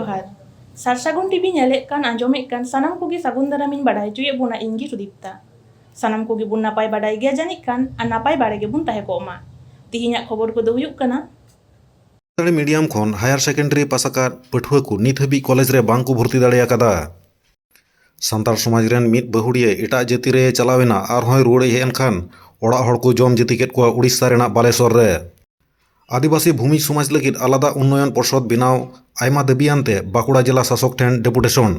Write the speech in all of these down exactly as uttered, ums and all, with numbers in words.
ᱡᱚᱦᱟᱨ᱾ ᱥᱟᱨᱥᱟᱹᱜᱩᱱ ᱴᱤᱵᱷᱤ ᱧᱮᱞᱮᱫ ᱠᱟᱱ, ᱟᱸᱡᱚᱢᱮᱫ ᱠᱟᱱ ᱥᱟᱱᱟᱢ ᱠᱚᱜᱮ ᱥᱟᱹᱜᱩᱱ ᱫᱟᱨᱟᱢᱤᱧ ᱵᱟᱰᱟᱭ ᱦᱚᱪᱚᱭᱮᱫ ᱵᱚᱱᱟ, ᱤᱧ ᱜᱮ ᱥᱩᱫᱤᱯᱛᱟ᱾ ᱥᱟᱱᱟᱢ ᱠᱚᱜᱮ ᱵᱚᱱ ᱱᱟᱯᱟᱭ ᱵᱟᱰᱟᱭ ᱜᱮᱭᱟ ᱡᱟᱹᱱᱤᱡ ᱠᱷᱟᱱ, ᱟᱨ ᱱᱟᱯᱟᱭ ᱵᱟᱲᱟ ᱜᱮᱵᱚᱱ ᱛᱟᱦᱮᱸ ᱠᱚᱜ ᱢᱟ᱾ ᱛᱤᱦᱤᱧᱟᱜ ᱠᱷᱚᱵᱚᱨ ᱠᱚᱫᱚ ᱦᱩᱭᱩᱜ ᱠᱟᱱᱟ᱾ ᱥᱟᱱᱛᱟᱲᱤ ᱢᱤᱰᱤᱭᱟᱢ ᱠᱷᱚᱱ ᱦᱟᱭᱟᱨ ᱥᱮᱠᱮᱱᱰᱟᱨᱤ ᱯᱟᱥ ᱟᱠᱟᱫ ᱯᱟᱹᱴᱷᱩᱣᱟᱹ ᱠᱚ ᱱᱤᱛ ᱦᱟᱹᱵᱤᱡ ᱠᱚᱞᱮᱡᱽ ᱨᱮ ᱵᱟᱝ ᱠᱚ ᱵᱷᱚᱨᱛᱤ ᱫᱟᱲᱮ ᱟᱠᱟᱫᱟ᱾ ᱥᱟᱱᱛᱟᱲ ᱥᱚᱢᱟᱡᱽ ᱨᱮᱱ ᱢᱤᱫ ᱵᱟᱹᱦᱩᱲᱤᱭᱟᱹ ᱮᱴᱟᱜ ᱡᱟᱹᱛᱤ ᱨᱮ ᱪᱟᱞᱟᱣ ᱮᱱᱟ, ᱟᱨᱦᱚᱸᱭ ᱨᱩᱣᱟᱹᱲ ᱦᱮᱡ ᱮᱱ ᱠᱷᱟᱱ ᱚᱲᱟᱜ ᱦᱚᱲ ᱠᱚ ᱡᱚᱢ ᱡᱟᱹᱛᱤ ᱠᱮᱫ ᱠᱚᱣᱟ ᱩᱲᱤᱥᱥᱟ ᱨᱮᱱᱟᱜ ᱵᱟᱞᱮᱥᱚᱨ ᱨᱮ᱾ ᱟᱹᱫᱤᱵᱟᱹᱥᱤ ᱵᱷᱩᱢᱤᱡᱽ ᱥᱚᱢᱟᱡᱽ ᱞᱟᱹᱜᱤᱫ ᱟᱞᱟᱫᱟ ᱩᱱᱱᱚᱭᱚᱱ ᱯᱚᱨᱥᱚᱫ ᱵᱮᱱᱟᱣ ᱟᱭᱢᱟ ᱫᱟᱹᱵᱤ ᱟᱱᱛᱮ ᱵᱟᱸᱠᱩᱲᱟ ᱡᱮᱞᱟ ᱥᱟᱥᱚᱠ ᱴᱷᱮᱱ ᱰᱮᱯᱩᱴᱮᱥᱚᱱ᱾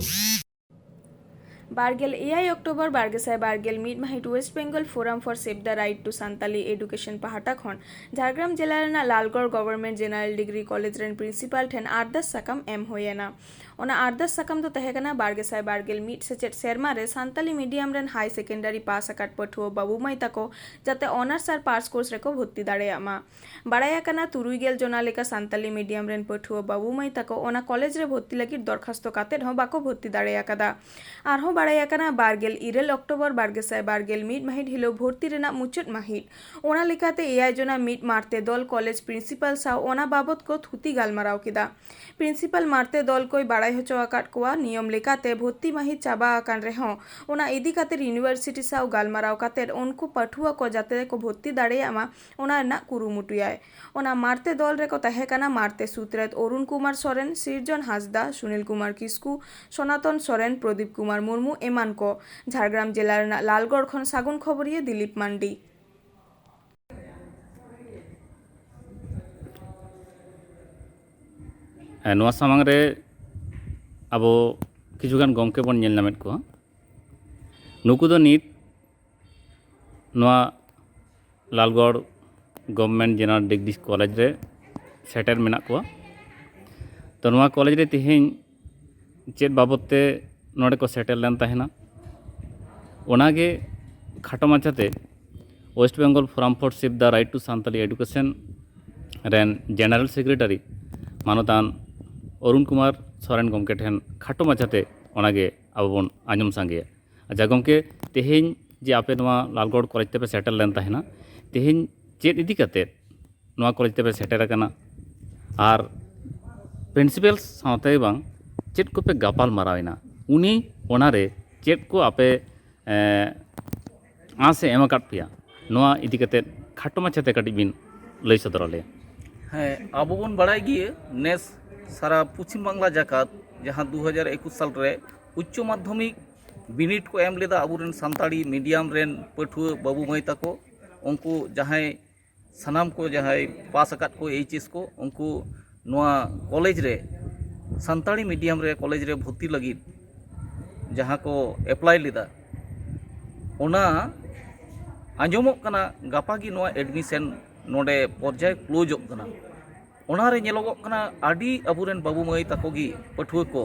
ᱵᱟᱨᱜᱮᱞ ᱮᱭᱟᱭ ᱚᱠᱴᱳᱵᱚᱨ ᱵᱟᱨᱜᱮᱥᱟᱭ ᱵᱟᱨᱜᱮᱞ ᱢᱤᱫ ᱢᱟᱹᱦᱤᱛ West Bengal Forum for Save the Right to Santali Education ᱯᱟᱦᱴᱟ ᱠᱷᱚᱱ ᱡᱷᱟᱲᱜᱨᱟᱢ ᱡᱮᱞᱟ ᱨᱮᱱᱟᱜ Lalgarh Government General Degree College ᱨᱮᱱ principal ᱴᱷᱮᱱ ᱟᱨᱫᱟᱥ ᱥᱟᱠᱟᱢ ᱮᱢ ᱦᱩᱭ ᱮᱱᱟ᱾ ᱚᱱᱟ ᱟᱨᱫᱟᱥ ᱥᱟᱠᱟᱢ ᱫᱚ ᱛᱟᱦᱮᱸ ᱠᱟᱱᱟ ᱵᱟᱨᱜᱮᱥᱟᱭ ᱵᱟᱨᱜᱮᱞ ᱢᱤᱫ ᱥᱮᱪᱮᱫ ᱥᱮᱨᱢᱟ ᱨᱮ ᱥᱟᱱᱛᱟᱞᱤ ᱢᱤᱰᱤᱭᱟᱢ ᱨᱮᱱ ᱦᱟᱭ ᱥᱮᱠᱮᱱᱰᱟᱨᱤ ᱯᱟᱥ ᱟᱠᱟᱫ ᱯᱟᱹᱴᱷᱩᱣᱟᱹ ᱵᱟᱹᱵᱩ ᱢᱟᱹᱭ ᱛᱟᱠᱚ ᱡᱟᱛᱮ ᱚᱱᱟᱨᱥ ᱟᱨ ᱯᱟᱥ ᱠᱳᱨᱥ ᱨᱮᱠᱚ ᱵᱷᱚᱨᱛᱤ ᱫᱟᱲᱮᱭᱟᱜ ᱢᱟ᱾ ᱵᱟᱲᱟᱭ ᱟᱠᱟᱱᱟ, ᱛᱩᱨᱩᱭ ᱜᱮᱞ ᱡᱚᱱᱟ ᱞᱮᱠᱟ ᱥᱟᱱᱛᱟᱞᱤ ᱢᱤᱰᱤᱭᱟᱢ ᱨᱮᱱ ᱯᱟᱹᱴᱷᱩᱣᱟᱹ ᱵᱟᱹᱵᱩ ᱢᱟᱹᱭ ᱛᱟᱠᱚ ᱚᱱᱟ ᱠᱚᱞᱮᱡᱽ ᱨᱮ ᱵᱷᱚᱨᱛᱤ ᱞᱟᱹᱜᱤᱫ ᱫᱚᱨᱠᱷᱟᱥᱛᱚ ᱠᱟᱛᱮᱫ ᱦᱚᱸ ᱵᱟᱠᱚ ᱵᱷᱚᱨᱛᱤ ᱫᱟᱲᱮ ᱟᱠᱟᱫᱟ᱾ ᱟᱨᱦᱚᱸ ᱵᱟᱲᱟᱭ ᱟᱠᱟᱱᱟ, ᱵᱟᱨᱜᱮᱞ ᱤᱨᱟᱹᱞ ᱚᱠᱴᱳᱵᱚᱨ ᱵᱟᱨᱜᱮᱥᱟᱭ ᱵᱟᱨᱜᱮᱞ ᱢᱤᱫ ᱢᱟᱹᱦᱤᱛ ᱦᱤᱞᱳᱜ ᱵᱷᱚᱨᱛᱤ ᱨᱮᱱᱟᱜ ᱢᱩᱪᱟᱹᱫ ᱢᱟᱹᱦᱤᱛ᱾ ᱚᱱᱟ ᱞᱮᱠᱟᱛᱮ ᱮᱭᱟᱭ ᱡᱚᱱᱟ ᱢᱤᱫ ᱢᱟᱨᱛᱮ ᱫᱚᱞ ᱠᱚᱞᱮᱡᱽ ᱯᱨᱤᱱᱥᱤᱯᱟᱞ ᱥᱟᱶ ᱚᱱᱟ ᱵᱟᱵᱚᱛ ᱠᱚ ᱛᱷᱩᱛᱤ ᱜᱟᱞᱢᱟᱨᱟᱣ ᱠᱮᱫᱟ᱾ ᱯᱨᱤᱱᱥᱤᱯᱟᱞ ᱢᱟᱨᱛᱮ ᱫᱚᱞ ᱠᱚᱭ ᱵᱟᱲᱟᱭ ᱦᱚᱪᱚ ᱟᱠᱟᱫ ᱠᱚᱣᱟ, ᱱᱤᱭᱚᱢ ᱞᱮᱠᱟᱛᱮ ᱵᱷᱚᱨᱛᱤ ᱢᱟᱹᱦᱤᱛ ᱪᱟᱵᱟ ᱟᱠᱟᱱ ᱨᱮᱦᱚᱸ ᱚᱱᱟ ᱤᱫᱤ ᱠᱟᱛᱮ ᱤᱭᱩᱱᱤᱵᱷᱟᱨᱥᱤᱴᱤ ᱥᱟᱶ ᱜᱟᱞᱢᱟᱨᱟᱣ ᱠᱟᱛᱮ ᱩᱱᱠᱩ ᱯᱟᱹᱴᱷᱩᱣᱟᱹ ᱠᱚ ᱡᱟᱛᱮ ᱠᱚ ᱵᱷᱚᱨᱛᱤ ᱫᱟᱲᱮᱭᱟᱜ ᱢᱟ, ᱚᱱᱟ ᱨᱮᱱᱟᱜ ᱠᱩᱨᱩᱢᱩᱴᱩᱭᱟᱭ᱾ ᱚᱱᱟ ᱢᱟᱨᱛᱮ ᱫᱚᱞ ᱨᱮᱠᱚ ᱛᱟᱦᱮᱸ ᱠᱟᱱᱟ ᱢᱟᱨᱛᱮ ᱥᱩᱛᱨᱮᱛ ᱚᱨᱩᱱ ᱠᱩᱢᱟᱨ ᱥᱚᱨᱮᱱ, ᱥᱤᱨᱡᱚᱱ ᱦᱟᱸᱥᱫᱟ, ᱥᱩᱱᱤᱞ ᱠᱩᱢᱟᱨ ᱠᱤᱥᱠᱩ, ᱥᱚᱱᱟᱛᱚᱱ ᱥᱚᱨᱮᱱ, ᱯᱨᱚᱫᱤᱯ ᱠᱩᱢᱟᱨ ᱢᱩᱨᱢᱩ ᱮᱢᱟᱱ ᱠᱚ᱾ ᱡᱷᱟᱲᱜᱨᱟᱢ ᱡᱮᱞᱟ ᱨᱮᱱᱟᱜ ᱞᱟᱞᱜᱚᱲ ᱠᱷᱚᱱ ᱥᱟᱹᱜᱩᱱ ᱠᱷᱚᱵᱚᱨᱤᱭᱟᱹ ᱫᱤᱞᱤᱯ ᱢᱟᱱᱰᱤ᱾ ᱦᱮᱸ, ᱱᱚᱣᱟ ᱥᱟᱢᱟᱝ ᱨᱮ ᱟᱵᱚ ᱠᱤᱪᱷᱩᱜᱟᱱ ᱜᱚᱢᱠᱮ ᱵᱚᱱ ᱧᱮᱞ ᱧᱟᱢᱮᱫ ᱠᱚᱣᱟ᱾ ᱱᱩᱠᱩ ᱫᱚ ᱱᱤᱛ ᱱᱚᱣᱟ Lalgarh Government General Degree College ᱨᱮ ᱥᱮᱴᱮᱨ ᱢᱮᱱᱟᱜ ᱠᱚᱣᱟ᱾ ᱛᱚ, ᱱᱚᱣᱟ ᱠᱚᱞᱮᱡᱽ ᱨᱮ ᱛᱮᱦᱮᱧ ᱪᱮᱫ ᱵᱟᱵᱚᱫ ᱛᱮ ᱱᱚᱰᱮ ᱠᱚ ᱥᱮᱴᱮᱨ ᱞᱮᱱ ᱛᱟᱦᱮᱱᱟ, ᱚᱱᱟᱜᱮ ᱠᱷᱟᱴᱚ ᱢᱟᱪᱷᱟᱛᱮ West Bengal Forum for Save the Right to Santali Education ᱨᱮᱱ General Secretary ᱢᱟᱱᱚᱛᱟᱱ ᱚᱨᱩᱱ ᱠᱩᱢᱟᱨ ᱥᱚᱨᱮᱱ ᱜᱚᱢᱠᱮ ᱴᱷᱮᱱ ᱠᱷᱟᱴᱚ ᱢᱟᱪᱷᱟᱛᱮ ᱚᱱᱟᱜᱮ ᱟᱵᱚ ᱵᱚᱱ ᱟᱸᱡᱚᱢ ᱥᱟᱸᱜᱮᱭᱟ᱾ ᱟᱪᱪᱷᱟ ᱜᱚᱢᱠᱮ, ᱛᱮᱦᱮᱧ ᱡᱮ ᱟᱯᱮ ᱱᱚᱣᱟ ᱞᱟᱞᱜᱚᱲ ᱠᱚᱞᱮᱡᱽ ᱛᱮᱯᱮ ᱥᱮᱴᱮᱨ ᱞᱮᱱ ᱛᱟᱦᱮᱱᱟ, ᱛᱮᱦᱮᱧ ᱪᱮᱫ ᱤᱫᱤ ᱠᱟᱛᱮ ᱱᱚᱣᱟ ᱠᱚᱞᱮᱡᱽ ᱛᱮᱯᱮ ᱥᱮᱴᱮᱨ ᱟᱠᱟᱱᱟ? ᱟᱨ ᱯᱨᱤᱱᱥᱤᱯᱟᱞ ᱥᱟᱶᱛᱮ ᱵᱟᱝ ᱪᱮᱫ ᱠᱚᱯᱮ ᱜᱟᱯᱟᱞ ᱢᱟᱨᱟᱣ ᱮᱱᱟ, ᱩᱱᱤ ᱚᱱᱟᱨᱮ ᱪᱮᱫ ᱠᱚ ᱟᱯᱮ, ᱮᱸ, ᱟᱸᱥ ᱮ ᱮᱢ ᱟᱠᱟᱫ ᱯᱮᱭᱟ, ᱱᱚᱣᱟ ᱤᱫᱤ ᱠᱟᱛᱮ ᱠᱷᱟᱴᱚ ᱢᱟᱪᱷᱟᱛᱮ ᱠᱟᱹᱴᱤᱡ ᱵᱤᱱ ᱞᱟᱹᱭ ᱥᱚᱫᱚᱨ ᱟᱞᱮᱭᱟ᱾ ᱦᱮᱸ, ᱟᱵᱚ ᱵᱚᱱ ᱵᱟᱲᱟᱭ ᱜᱮᱭᱟ, ᱱᱮᱥ ᱥᱟᱨᱟ ᱯᱚᱪᱷᱤᱢ ᱵᱟᱝᱞᱟ ᱡᱟᱠᱟᱛ ᱡᱟᱦᱟᱸ ᱫᱩ ᱦᱟᱡᱟᱨ ᱮᱠᱩᱥ ᱥᱟᱞ ᱨᱮ ᱩᱪᱪᱚ ᱢᱟᱫᱽᱫᱷᱚᱢᱤᱠ ᱵᱤᱱᱤᱰ ᱠᱚ ᱮᱢ ᱞᱮᱫᱟ ᱟᱵᱚᱨᱮᱱ ᱥᱟᱱᱛᱟᱲᱤ ᱢᱤᱰᱤᱭᱟᱢ ᱨᱮᱱ ᱯᱟᱹᱴᱷᱩᱣᱟᱹ ᱵᱟᱹᱵᱩ ᱢᱟᱹᱭ ᱛᱟᱠᱚ, ᱩᱱᱠᱩ ᱡᱟᱦᱟᱸᱭ ᱥᱟᱱᱟᱢ ᱠᱚ ᱡᱟᱦᱟᱸᱭ ᱯᱟᱥ ᱟᱠᱟᱫ ᱠᱚ ᱮᱭᱤᱪ ᱮᱥ ᱠᱚ, ᱩᱱᱠᱩ ᱱᱚᱣᱟ ᱠᱚᱞᱮᱡᱽ ᱨᱮ, ᱥᱟᱱᱛᱟᱲᱤ ᱢᱤᱰᱤᱭᱟᱢ ᱨᱮ ᱠᱚᱞᱮᱡᱽ ᱨᱮ ᱵᱷᱚᱨᱛᱤ ᱞᱟᱹᱜᱤᱫ ᱡᱟᱦᱟᱸ ᱠᱚ ᱮᱯᱞᱟᱭ ᱞᱮᱫᱟ, ᱚᱱᱟ ᱟᱸᱡᱚᱢᱚᱜ ᱠᱟᱱᱟ ᱜᱟᱯᱟ ᱜᱮ ᱱᱚᱣᱟ ᱮᱰᱢᱤᱥᱚᱱ ᱱᱚᱰᱮ ᱯᱚᱨᱡᱟᱭ ᱠᱞᱳᱡᱚᱜ ᱠᱟᱱᱟ᱾ ᱚᱱᱟᱨᱮ ᱧᱮᱞᱚᱜᱚᱜ ᱠᱟᱱᱟ ᱟᱹᱰᱤ ᱟᱵᱚᱨᱮᱱ ᱵᱟᱹᱵᱩ ᱢᱟᱹᱭ ᱛᱟᱠᱚ ᱜᱮ ᱯᱟᱹᱴᱷᱩᱣᱟᱹ ᱠᱚ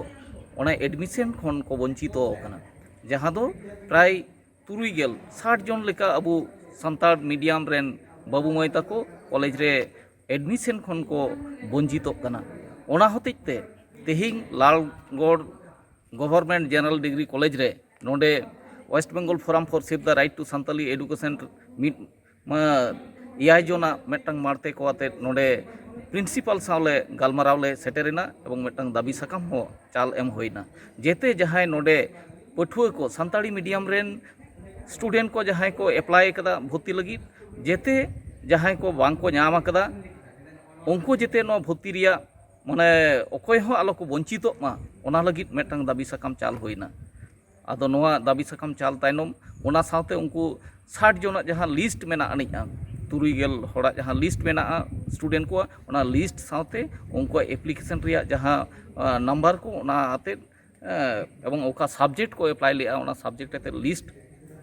ᱚᱱᱟ ᱮᱰᱢᱤᱥᱚᱱ ᱠᱷᱚᱱ ᱠᱚ ᱵᱚᱧᱪᱤᱛᱚ ᱟᱠᱟᱱᱟ, ᱡᱟᱦᱟᱸ ᱫᱚ ᱯᱨᱟᱭ ᱛᱩᱨᱩᱭ ᱜᱮᱞ, ᱥᱟᱴ ᱡᱚᱱ ᱞᱮᱠᱟ ᱟᱵᱚ ᱥᱟᱱᱛᱟᱲ ᱢᱤᱰᱤᱭᱟᱢ ᱨᱮᱱ ᱵᱟᱹᱵᱩ ᱢᱟᱹᱭ ᱛᱟᱠᱚ ᱠᱚᱞᱮᱡᱽ ᱨᱮ ᱮᱰᱢᱤᱥᱚᱱ ᱠᱷᱚᱱ ᱠᱚ ᱵᱚᱧᱪᱤᱛᱚᱜ ᱠᱟᱱᱟ᱾ ᱚᱱᱟ ᱦᱚᱛᱮᱡ ᱛᱮ ᱛᱮᱦᱮᱧ Lalgarh government general degree college ᱨᱮ ᱱᱚᱰᱮ West Bengal Forum for Save the Right to Santali Education ᱢᱤᱫ, ᱢᱟ, ᱮᱭᱟᱭ ᱡᱚᱱᱟᱜ ᱢᱤᱫᱴᱟᱝ ᱢᱟᱲᱛᱮ ᱠᱚ ᱟᱛᱮᱫ ᱱᱚᱰᱮ ᱯᱨᱤᱱᱥᱤᱯᱟᱞ ᱥᱟᱶ ᱞᱮ ᱜᱟᱞᱢᱟᱨᱟᱣ ᱞᱮ ᱥᱮᱴᱮᱨ ᱮᱱᱟ ᱮᱵᱚᱝ ᱢᱤᱫᱴᱟᱝ ᱫᱟᱹᱵᱤ ᱥᱟᱠᱟᱢ ᱦᱚᱸ ᱪᱟᱞ ᱮᱢ ᱦᱩᱭ ᱮᱱᱟ᱾ ᱡᱮᱛᱮ ᱡᱟᱦᱟᱸᱭ ᱱᱚᱰᱮ ᱯᱟᱹᱴᱷᱩᱣᱟᱹ ᱠᱚ, ᱥᱟᱱᱛᱟᱲᱤ ᱢᱤᱰᱤᱭᱟᱢ ᱨᱮᱱ ᱥᱴᱩᱰᱮᱱᱴ ᱠᱚ ᱡᱟᱦᱟᱸᱭ ᱠᱚ ᱮᱯᱞᱟᱭ ᱟᱠᱟᱫᱟ ᱵᱷᱚᱨᱛᱤ ᱞᱟᱹᱜᱤᱫ, ᱡᱮᱛᱮ ᱡᱟᱦᱟᱸᱭ ᱠᱚ ᱵᱟᱝ ᱠᱚ ᱧᱟᱢ ᱟᱠᱟᱫᱟ, ᱩᱱᱠᱩ ᱡᱮᱛᱮ ᱱᱚᱣᱟ ᱵᱷᱚᱨᱛᱤ ᱨᱮᱭᱟᱜ ᱢᱟᱱᱮ ᱚᱠᱚᱭ ᱦᱚᱸ ᱟᱞᱚ ᱠᱚ ᱵᱚᱧᱪᱤᱛᱚᱜ ᱢᱟ, ᱚᱱᱟ ᱞᱟᱹᱜᱤᱫ ᱢᱤᱫᱴᱟᱝ ᱫᱟᱹᱵᱤ ᱥᱟᱠᱟᱢ ᱪᱟᱞ ᱦᱩᱭᱱᱟ᱾ ᱟᱫᱚ ᱱᱚᱣᱟ ᱫᱟᱹᱵᱤ ᱥᱟᱠᱟᱢ ᱪᱟᱞ ᱛᱟᱭᱱᱚᱢ ᱚᱱᱟ ᱥᱟᱶᱛᱮ ᱩᱱᱠᱩ ᱥᱟᱴ ᱡᱚᱱᱟᱜ ᱡᱟᱦᱟᱸ ᱞᱤᱥᱴ ᱢᱮᱱᱟᱜ ᱟᱹᱱᱤᱡᱼᱟ, ᱛᱩᱨᱩᱭ ᱜᱮᱞ ᱦᱚᱲᱟᱜ ᱡᱟᱦᱟᱸ ᱞᱤᱥᱴ ᱢᱮᱱᱟᱜᱼᱟ ᱥᱴᱩᱰᱮᱱᱴ ᱠᱚᱣᱟᱜ, ᱚᱱᱟ ᱞᱤᱥᱴ ᱥᱟᱶᱛᱮ ᱩᱱᱠᱩᱣᱟᱜ ᱮᱯᱞᱤᱠᱮᱥᱚᱱ ᱨᱮᱭᱟᱜ ᱡᱟᱦᱟᱸ, ᱟ, ᱱᱟᱢᱵᱟᱨ ᱠᱚ, ᱚᱱᱟ ᱟᱛᱮᱫ, ᱮ, ᱮᱵᱚᱝ ᱚᱠᱟ ᱥᱟᱵᱡᱮᱠᱴ ᱠᱚ ᱮᱯᱞᱟᱭ ᱞᱮᱫᱼᱟ, ᱚᱱᱟ ᱥᱟᱵᱡᱮᱠᱴ ᱟᱛᱮᱫ ᱞᱤᱥᱴ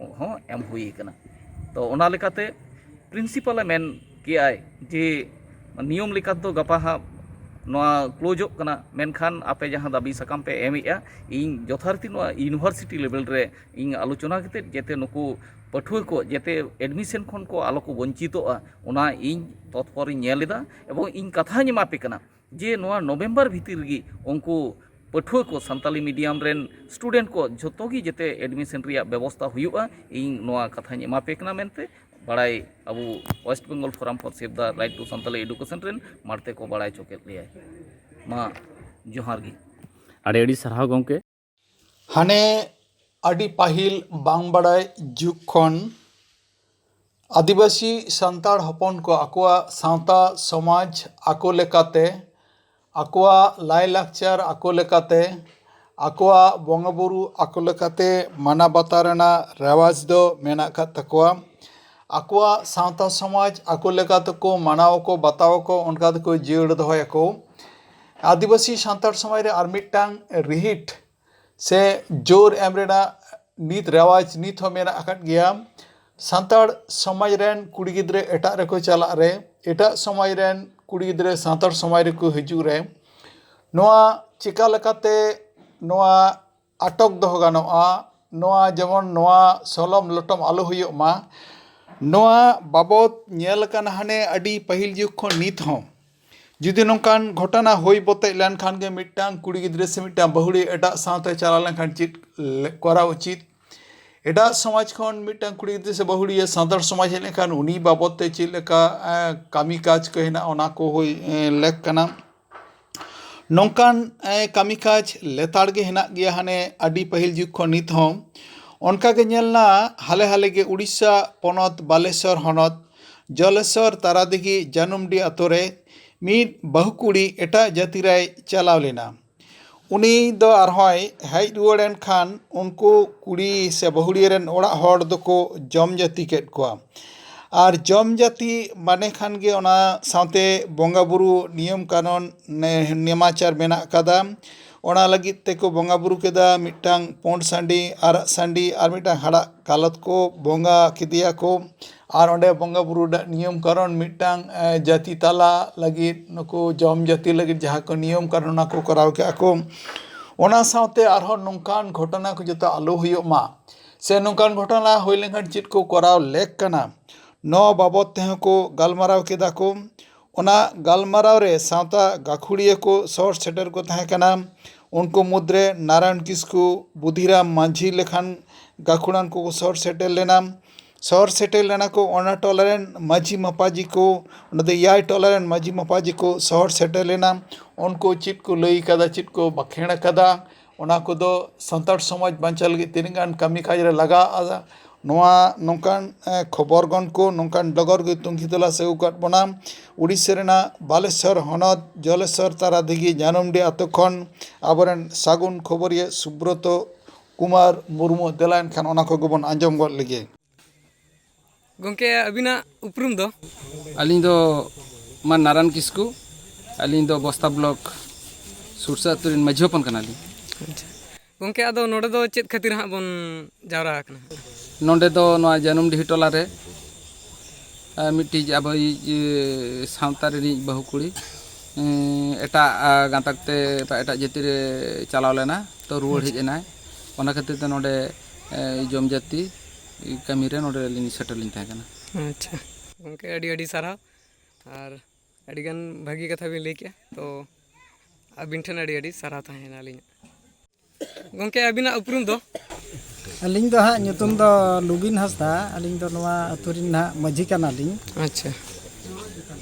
ᱦᱚᱸ ᱮᱢ ᱦᱩᱭ ᱠᱟᱱᱟ᱾ ᱛᱚ, ᱚᱱᱟ ᱞᱮᱠᱟᱛᱮ ᱯᱨᱤᱱᱥᱤᱯᱟᱞᱮ ᱢᱮᱱ ᱠᱮᱜᱼᱟᱭ ᱡᱮ ᱱᱤᱭᱚᱢ ᱞᱮᱠᱟᱛᱮ ᱫᱚ ᱜᱟᱯᱟ ᱦᱟᱸᱜ ᱱᱚᱣᱟ ᱠᱞᱳᱡᱚᱜ ᱠᱟᱱᱟ, ᱢᱮᱱᱠᱷᱟᱱ ᱟᱯᱮ ᱡᱟᱦᱟᱸ ᱫᱟᱹᱵᱤ ᱥᱟᱠᱟᱢ ᱯᱮ ᱮᱢᱮᱜᱼᱟ, ᱤᱧ ᱡᱚᱛᱷᱟᱨᱤᱛᱤ ᱱᱚᱣᱟ ᱤᱭᱩᱱᱤᱵᱷᱟᱨᱥᱤᱴᱤ ᱞᱮᱵᱮᱞ ᱨᱮ ᱤᱧ ᱟᱞᱳᱪᱚᱱᱟ ᱠᱟᱛᱮᱫ ᱡᱟᱛᱮ ᱱᱩᱠᱩ ᱯᱟᱹᱴᱷᱩᱣᱟᱹ ᱠᱚ ᱡᱟᱛᱮ ᱮᱰᱢᱤᱥᱚᱱ ᱠᱷᱚᱱ ᱠᱚ ᱟᱞᱚ ᱠᱚ ᱵᱚᱧᱪᱤᱛᱚᱜᱼᱟ, ᱚᱱᱟ ᱤᱧ ᱛᱚᱛᱯᱚᱨᱤᱧ ᱧᱮᱞ ᱮᱫᱟ᱾ ᱮᱵᱚᱝ ᱤᱧ ᱠᱟᱛᱷᱟᱧ ᱮᱢᱟ ᱯᱮ ᱠᱟᱱᱟ ᱡᱮ ᱱᱚᱣᱟ ᱱᱚᱵᱷᱮᱢᱵᱚᱨ ᱵᱷᱤᱛᱤᱨ ᱨᱮᱜᱮ ᱩᱱᱠᱩ ᱯᱟᱹᱴᱷᱩᱣᱟᱹ ᱠᱚ, ᱥᱟᱱᱛᱟᱞᱤ ᱢᱤᱰᱤᱭᱟᱢ ᱨᱮᱱ ᱥᱴᱩᱰᱮᱱᱴ ᱠᱚ ᱡᱷᱚᱛᱚ ᱜᱮ ᱡᱟᱛᱮ ᱮᱰᱢᱤᱥᱚᱱ ᱨᱮᱭᱟᱜ ᱵᱮᱵᱚᱥᱛᱷᱟ ᱦᱩᱭᱩᱜᱼᱟ, ᱤᱧ ᱱᱚᱣᱟ ᱠᱟᱛᱷᱟᱧ ᱮᱢᱟ ᱯᱮ ᱠᱟᱱᱟ ᱢᱮᱱᱛᱮ ᱵᱟᱲᱟᱭ ᱟᱵᱚ West Bengal Forum for Save the Right to Santali Education ᱨᱮᱱ ᱢᱟᱲᱛᱮ ᱠᱚ ᱵᱟᱲᱟᱭ ᱦᱚᱪᱚ ᱠᱮᱫ ᱞᱮᱭᱟ᱾ ᱢᱟ ᱡᱚᱦᱟᱨ ᱜᱮ᱾ ᱟᱹᱰᱤ ᱟᱹᱰᱤ ᱥᱟᱨᱦᱟᱣ ᱜᱚᱢᱠᱮ᱾ ᱦᱟᱱᱮ ᱟᱹᱰᱤ ᱯᱟᱹᱦᱤᱞ ᱵᱟᱝ ᱵᱟᱲᱟᱭ ᱡᱩᱜᱽ ᱠᱷᱚᱱ ᱟᱹᱫᱤᱵᱟᱹᱥᱤ ᱥᱟᱱᱛᱟᱲ ᱦᱚᱯᱚᱱ ᱠᱚ ᱟᱠᱚᱣᱟᱜ ᱥᱟᱶᱛᱟ ᱥᱚᱢᱟᱡᱽ ᱟᱠᱚ ᱞᱮᱠᱟᱛᱮ, ᱟᱠᱚᱣᱟᱜ ᱞᱟᱭᱼᱞᱟᱠᱪᱟᱨ ᱟᱠᱚ ᱞᱮᱠᱟᱛᱮ, ᱟᱠᱚᱣᱟᱜ ᱵᱚᱸᱜᱟᱼᱵᱩᱨᱩ ᱟᱠᱚ ᱞᱮᱠᱟᱛᱮ ᱢᱟᱱᱟᱣ ᱵᱟᱛᱟᱣ ᱨᱮᱱᱟᱜ ᱨᱮᱣᱟᱡᱽ ᱫᱚ ᱢᱮᱱᱟᱜ ᱟᱠᱟᱫ ᱛᱟᱠᱚᱣᱟ᱾ ᱟᱠᱚᱣᱟᱜ ᱥᱟᱶᱛᱟ ᱥᱚᱢᱟᱡᱽ ᱟᱠᱚ ᱞᱮᱠᱟ ᱛᱮᱠᱚ ᱢᱟᱱᱟᱣ ᱟᱠᱚ, ᱵᱟᱛᱟᱣ ᱟᱠᱚ, ᱚᱱᱠᱟ ᱛᱮᱠᱚ ᱡᱤᱭᱟᱹᱲ ᱫᱚᱦᱚᱭᱟᱠᱚ᱾ ᱟᱹᱫᱤᱵᱟᱹᱥᱤ ᱥᱟᱱᱛᱟᱲ ᱥᱚᱢᱟᱡᱽ ᱨᱮ ᱟᱨ ᱢᱤᱫᱴᱟᱝ ᱨᱤᱦᱤᱴ ᱥᱮ ᱡᱳᱨ ᱮᱢ ᱨᱮᱱᱟᱜ ᱱᱤᱛ ᱨᱮᱣᱟᱡᱽ ᱱᱤᱛ ᱦᱚᱸ ᱢᱮᱱᱟᱜ ᱟᱠᱟᱫ ᱜᱮᱭᱟ᱾ ᱥᱟᱱᱛᱟᱲ ᱥᱚᱢᱟᱡᱽ ᱨᱮᱱ ᱠᱩᱲᱤ ᱜᱤᱫᱽᱨᱟᱹ ᱮᱴᱟᱜ ᱨᱮᱠᱚ ᱪᱟᱞᱟᱜ ᱨᱮ, ᱮᱴᱟᱜ ᱥᱚᱢᱟᱡᱽ ᱨᱮᱱ ᱠᱩᱲᱤ ᱜᱤᱫᱽᱨᱟᱹ ᱥᱟᱱᱛᱟᱲ ᱥᱚᱢᱟᱡᱽ ᱨᱮᱠᱚ ᱦᱤᱡᱩᱜ ᱨᱮ, ᱱᱚᱣᱟ ᱪᱮᱠᱟ ᱞᱮᱠᱟᱛᱮ ᱱᱚᱣᱟ ᱟᱴᱚᱠ ᱫᱚᱦᱚ ᱜᱟᱱᱚᱜᱼᱟ, ᱱᱚᱣᱟ ᱡᱮᱢᱚᱱ ᱱᱚᱣᱟ ᱥᱚᱞᱚᱢ ᱞᱚᱴᱚᱢ ᱟᱞᱚ ᱦᱩᱭᱩᱜ ᱢᱟ, ᱱᱚᱣᱟ ᱵᱟᱵᱚᱛ ᱧᱮᱞ ᱟᱠᱟᱱᱟ ᱦᱟᱱᱮ ᱟᱹᱰᱤ ᱯᱟᱹᱦᱤᱞ ᱡᱩᱜᱽ ᱠᱷᱚᱱ ᱱᱤᱛ ᱦᱚᱸ᱾ ᱡᱩᱫᱤ ᱱᱚᱝᱠᱟᱱ ᱜᱷᱚᱴᱚᱱᱟ ᱦᱩᱭ ᱵᱚᱛᱮᱡ ᱞᱮᱱᱠᱷᱟᱱ ᱜᱮ ᱢᱤᱫᱴᱟᱝ ᱠᱩᱲᱤ ᱜᱤᱫᱽᱨᱟᱹ ᱥᱮ ᱢᱤᱫᱴᱟᱝ ᱵᱟᱹᱦᱩᱲᱤ ᱮᱴᱟᱜ ᱥᱟᱶᱛᱮ ᱪᱟᱞᱟᱣ ᱞᱮᱱᱠᱷᱟᱱ ᱪᱮᱫ ᱞᱮ-, ᱠᱚᱨᱟᱣ ᱩᱪᱤᱛ? ᱮᱴᱟᱜ ᱥᱚᱢᱟᱡᱽ ᱠᱷᱚᱱ ᱢᱤᱫᱴᱟᱝ ᱠᱩᱲᱤ ᱜᱤᱫᱽᱨᱟᱹ ᱥᱮ ᱵᱟᱹᱦᱩᱲᱤᱭᱟᱹ ᱥᱟᱱᱛᱟᱲ ᱥᱚᱢᱟᱡᱽ ᱦᱮᱡ ᱞᱮᱱᱠᱷᱟᱱ ᱩᱱᱤ ᱵᱟᱵᱚᱛ ᱛᱮ ᱪᱮᱫ ᱞᱮᱠᱟ, ᱮᱸ, ᱠᱟᱹᱢᱤ ᱠᱟᱡᱽ ᱠᱚ ᱦᱮᱱᱟᱜ, ᱚᱱᱟ ᱠᱚ ᱦᱩᱭ, ᱮᱸ, ᱞᱮᱠ ᱠᱟᱱᱟ᱾ ᱱᱚᱝᱠᱟᱱ, ᱮᱸ, ᱠᱟᱹᱢᱤ ᱠᱟᱡᱽ ᱞᱮᱛᱟᱲ ᱜᱮ ᱦᱮᱱᱟᱜ ᱜᱮᱭᱟ, ᱦᱟᱱᱮ ᱟᱹᱰᱤ ᱯᱟᱹᱦᱤᱞ ᱡᱩᱜᱽ ᱠᱷᱚᱱ ᱱᱤᱛ ᱦᱚᱸ᱾ ᱚᱱᱠᱟ ᱜᱮ ᱧᱮᱞ ᱮᱱᱟ, ᱦᱟᱞᱮ ᱦᱟᱞᱮ ᱜᱮ ᱩᱲᱤᱥᱥᱟ ᱯᱚᱱᱚᱛ ᱵᱟᱞᱮᱥᱚᱨ ᱦᱚᱱᱚᱛ ᱡᱚᱞᱮᱥᱚᱨ ᱛᱟᱨᱟᱫᱤᱜᱷᱤ ᱡᱟᱹᱱᱩᱢᱰᱤ ᱟᱛᱳ ᱨᱮ ᱢᱤᱫ ᱵᱟᱹᱦᱩ ᱠᱩᱲᱤ ᱮᱴᱟᱜ ᱡᱟᱹᱛᱤ ᱨᱮᱭ ᱪᱟᱞᱟᱣ ᱞᱮᱱᱟ᱾ ᱩᱱᱤ ᱫᱚ ᱟᱨᱦᱚᱸᱭ ᱦᱮᱡ ᱨᱩᱣᱟᱹᱲ ᱮᱱ ᱠᱷᱟᱱ ᱩᱱᱠᱩ ᱠᱩᱲᱤ ᱥᱮ ᱵᱟᱹᱦᱩᱲᱤᱭᱟᱹ ᱨᱮᱱ ᱚᱲᱟᱜ ᱦᱚᱲ ᱫᱚᱠᱚ ᱡᱚᱢ ᱡᱟᱹᱛᱤ ᱠᱮᱫ ᱠᱚᱣᱟ᱾ ᱟᱨ ᱡᱚᱢ ᱡᱟᱹᱛᱤ ᱢᱟᱱᱮ ᱠᱷᱟᱱ ᱜᱮ ᱚᱱᱟ ᱥᱟᱶᱛᱮ ᱵᱚᱸᱜᱟ ᱵᱩᱨᱩ ᱱᱤᱭᱚᱢ ᱠᱟᱱᱚᱱ ᱱᱮ-, ᱱᱮᱢᱟᱪᱟᱨ ᱢᱮᱱᱟᱜ ᱟᱠᱟᱫᱟ᱾ ᱚᱱᱟ ᱞᱟᱹᱜᱤᱫ ᱛᱮᱠᱚ ᱵᱚᱸᱜᱟ ᱵᱩᱨᱩ ᱠᱮᱫᱟ, ᱢᱤᱫᱴᱟᱝ ᱯᱩᱸᱰ ᱥᱟᱺᱰᱤ, ᱟᱨᱟᱜ ᱥᱟᱺᱰᱤ ᱟᱨ ᱢᱤᱫᱴᱟᱝ ᱦᱟᱲᱟᱜ ᱠᱟᱞᱚᱛ ᱠᱚ ᱵᱚᱸᱜᱟ ᱠᱮᱫᱮᱭᱟ ᱠᱚ᱾ ᱟᱨ ᱚᱸᱰᱮ ᱵᱚᱸᱜᱟ ᱵᱩᱨᱩ ᱨᱮᱱᱟᱜ ᱱᱤᱭᱚᱢ ᱠᱟᱨᱚᱱ ᱢᱤᱫᱴᱟᱝ, ᱮ, ᱡᱟᱹᱛᱤ ᱛᱟᱞᱟ ᱞᱟᱹᱜᱤᱫ, ᱱᱩᱠᱩ ᱡᱚᱢ ᱡᱟᱹᱛᱤ ᱞᱟᱹᱜᱤᱫ ᱡᱟᱦᱟᱸ ᱠᱚ ᱱᱤᱭᱚᱢ ᱠᱟᱨᱚᱱ, ᱚᱱᱟ ᱠᱚ ᱠᱚᱨᱟᱣ ᱠᱮᱜᱼᱟ ᱠᱚ᱾ ᱚᱱᱟ ᱥᱟᱶᱛᱮ ᱟᱨᱦᱚᱸ ᱱᱚᱝᱠᱟᱱ ᱜᱷᱚᱴᱚᱱᱟ ᱠᱚ ᱡᱚᱛᱚ ᱟᱞᱚ ᱦᱩᱭᱩᱜ ᱢᱟ, ᱥᱮ ᱱᱚᱝᱠᱟᱱ ᱜᱷᱚᱴᱚᱱᱟ ᱦᱩᱭ ᱞᱮᱱᱠᱷᱟᱱ ᱪᱮᱫ ᱠᱚ ᱠᱚᱨᱟᱣ ᱞᱮᱠ ᱠᱟᱱᱟ, ᱱᱚᱣᱟ ᱵᱟᱵᱚᱛ ᱛᱮᱦᱚᱸ ᱠᱚ ᱜᱟᱞᱢᱟᱨᱟᱣ ᱠᱮᱫᱟ ᱠᱚ᱾ ᱚᱱᱟ ᱜᱟᱞᱢᱟᱨᱟᱣ ᱨᱮ ᱥᱟᱶᱛᱟ ᱜᱟᱹᱠᱷᱩᱲᱤᱭᱟᱹ ᱠᱚ ᱥᱚᱦᱚᱨ ᱥᱮᱴᱮᱨ ᱠᱚ ᱛᱟᱦᱮᱸ ᱠᱟᱱᱟ᱾ ᱩᱱᱠᱩ ᱢᱩᱫᱽᱨᱮ ᱱᱟᱨᱟᱭᱚᱱ ᱠᱤᱥᱠᱩ, ᱵᱩᱫᱷᱤᱨᱟᱢ ᱢᱟᱹᱡᱷᱤ ᱞᱮᱠᱟᱱ ᱜᱟᱹᱠᱷᱩᱲᱟᱱ ᱠᱚᱠᱚ ᱥᱚᱦᱚᱨ ᱥᱮᱴᱮᱨ ᱞᱮᱱᱟ᱾ ᱥᱚᱦᱚᱨ ᱥᱮᱴᱮᱨ ᱞᱮᱱᱟ ᱠᱚ᱾ ᱚᱱᱟ ᱴᱚᱞᱟ ᱨᱮᱱ ᱢᱟᱹᱡᱷᱤ ᱢᱟᱯᱟᱡᱷᱤ ᱠᱚ, ᱚᱸᱰᱮ ᱫᱚ ᱮᱭᱟᱭ ᱴᱚᱞᱟ ᱨᱮᱱ ᱢᱟᱹᱡᱷᱤ ᱢᱟᱯᱟᱡᱷᱤ ᱠᱚ ᱥᱚᱦᱚᱨ ᱥᱮᱴᱮᱨ ᱞᱮᱱᱟ᱾ ᱩᱱᱠᱩ ᱪᱮᱫ ᱠᱚ ᱞᱟᱹᱭ ᱠᱟᱫᱟ, ᱪᱮᱫ ᱠᱚ ᱵᱟᱠᱷᱮᱬ ᱠᱟᱫᱟ, ᱚᱱᱟ ᱠᱚᱫᱚ ᱥᱟᱱᱛᱟᱲ ᱥᱚᱢᱟᱡᱽ ᱵᱟᱧᱪᱟᱣ ᱞᱟᱹᱜᱤᱫ ᱛᱤᱱᱟᱹᱜ ᱜᱟᱱ ᱠᱟᱹᱢᱤ ᱠᱟᱡᱽ ᱨᱮ ᱞᱟᱜᱟᱜᱼᱟ᱾ ᱱᱚᱣᱟ ᱱᱚᱝᱠᱟᱱ, ᱮ, ᱠᱷᱚᱵᱚᱨ ᱜᱚᱱ ᱠᱚ, ᱱᱚᱝᱠᱟᱱ ᱰᱚᱜᱚᱨ ᱜᱮ ᱛᱩᱱᱠᱷᱤ ᱛᱚᱞᱟᱥ ᱟᱹᱜᱩ ᱠᱟᱫ ᱵᱚᱱᱟ᱾ ᱩᱲᱤᱥᱥᱟ ᱨᱮᱱᱟᱜ ᱵᱟᱞᱮᱥᱚᱨ ᱦᱚᱱᱚᱛ ᱡᱚᱞᱮᱥᱚᱨ ᱛᱟᱨᱟ ᱫᱤᱜᱷᱤ ᱡᱟᱱᱩᱢᱰᱤ ᱟᱛᱳ ᱠᱷᱚᱱ ᱟᱵᱚᱨᱮᱱ ᱥᱟᱹᱜᱩᱱ ᱠᱷᱚᱵᱚᱨᱤᱭᱟᱹ ᱥᱩᱵᱨᱚᱛᱚ ᱠᱩᱢᱟᱨ ᱢᱩᱨᱢᱩ᱾ ᱫᱮᱞᱟ ᱮᱱᱠᱷᱟᱱ ᱚᱱᱟ ᱠᱚᱜᱮ ᱵᱚᱱ ᱟᱸᱡᱚᱢ ᱜᱚᱫ ᱞᱮᱜᱮ᱾ ᱜᱚᱢᱠᱮ, ᱟᱹᱵᱤᱱᱟᱜ ᱩᱯᱨᱩᱢ ᱫᱚ? ᱟᱹᱞᱤᱧ ᱫᱚ ᱢᱟ ᱱᱟᱨᱟᱱ ᱠᱤᱥᱠᱩ᱾ ᱟᱹᱞᱤᱧ ᱫᱚ ᱵᱚᱥᱛᱟ ᱵᱞᱚᱠ ᱥᱩᱨᱥᱟ ᱟᱹᱛᱩ ᱨᱮᱱ ᱢᱟᱹᱡᱷᱤ ᱦᱚᱯᱚᱱ ᱠᱟᱱᱟᱞᱤᱧ᱾ ᱟᱪᱪᱷᱟ᱾ ᱜᱚᱢᱠᱮ, ᱟᱫᱚ ᱱᱚᱰᱮ ᱫᱚ ᱪᱮᱫ ᱠᱷᱟᱹᱛᱤᱨ ᱦᱟᱸᱜ ᱵᱚᱱ ᱡᱟᱣᱨᱟ ᱟᱠᱟᱱᱟ? ᱱᱚᱰᱮ ᱫᱚ ᱱᱚᱣᱟ ᱡᱟᱹᱱᱩᱢᱰᱤᱦᱤ ᱴᱚᱞᱟ ᱨᱮ, ᱟᱨ ᱢᱤᱫᱴᱤᱡ ᱟᱵᱚᱭᱤᱡ, ᱮ, ᱥᱟᱶᱛᱟ ᱨᱤᱱᱤᱡ ᱵᱟᱹᱦᱩ ᱠᱩᱲᱤ, ᱮ, ᱮᱴᱟᱜ, ᱟ, ᱜᱟᱛᱟᱠ ᱛᱮ ᱵᱟ ᱮᱴᱟᱜ ᱡᱟᱹᱛᱤ ᱨᱮ ᱪᱟᱞᱟᱣ ᱞᱮᱱᱟ, ᱛᱚ ᱨᱩᱣᱟᱹᱲ ᱦᱮᱡ ᱮᱱᱟᱭ᱾ ᱚᱱᱟ ᱠᱷᱟᱹᱛᱤᱨ ᱛᱮ ᱱᱚᱰᱮ, ᱮ, ᱡᱚᱢ ᱡᱟᱹᱛᱤ ᱠᱟᱹᱢᱤ ᱨᱮ ᱱᱚᱰᱮ ᱞᱤᱧ ᱥᱮᱴᱮᱨ ᱞᱤᱧ ᱛᱟᱦᱮᱸ ᱠᱟᱱᱟ᱾ ᱟᱪᱪᱷᱟ᱾ ᱜᱚᱢᱠᱮ, ᱟᱹᱰᱤ ᱟᱹᱰᱤ ᱥᱟᱨᱦᱟᱣ, ᱟᱨ ᱟᱹᱰᱤᱜᱟᱱ ᱵᱷᱟᱹᱜᱤ ᱠᱟᱛᱷᱟ ᱵᱤᱱ ᱞᱟᱹᱭ ᱠᱮᱜᱼᱟ, ᱛᱚ ᱟᱹᱵᱤᱱ ᱴᱷᱮᱱ ᱟᱹᱰᱤ ᱟᱹᱰᱤ ᱥᱟᱨᱦᱟᱣ ᱛᱟᱦᱮᱸᱭᱮᱱᱟ ᱟᱹᱞᱤᱧᱟᱜ᱾ ᱜᱚᱢᱠᱮ, ᱟᱹᱵᱤᱱᱟᱜ ᱩᱯᱨᱩᱢ ᱫᱚ? ᱟᱹᱞᱤᱧ ᱫᱚ ᱦᱟᱸᱜ ᱧᱩᱛᱩᱢ ᱫᱚ ᱞᱩᱵᱤᱱ ᱦᱟᱸᱥᱫᱟ, ᱟᱹᱞᱤᱧ ᱫᱚ ᱱᱚᱣᱟ ᱟᱹᱛᱩ ᱨᱤᱱ ᱦᱟᱸᱜ ᱢᱟᱹᱡᱷᱤ ᱠᱟᱱᱟᱞᱤᱧ᱾ ᱟᱪᱪᱷᱟ᱾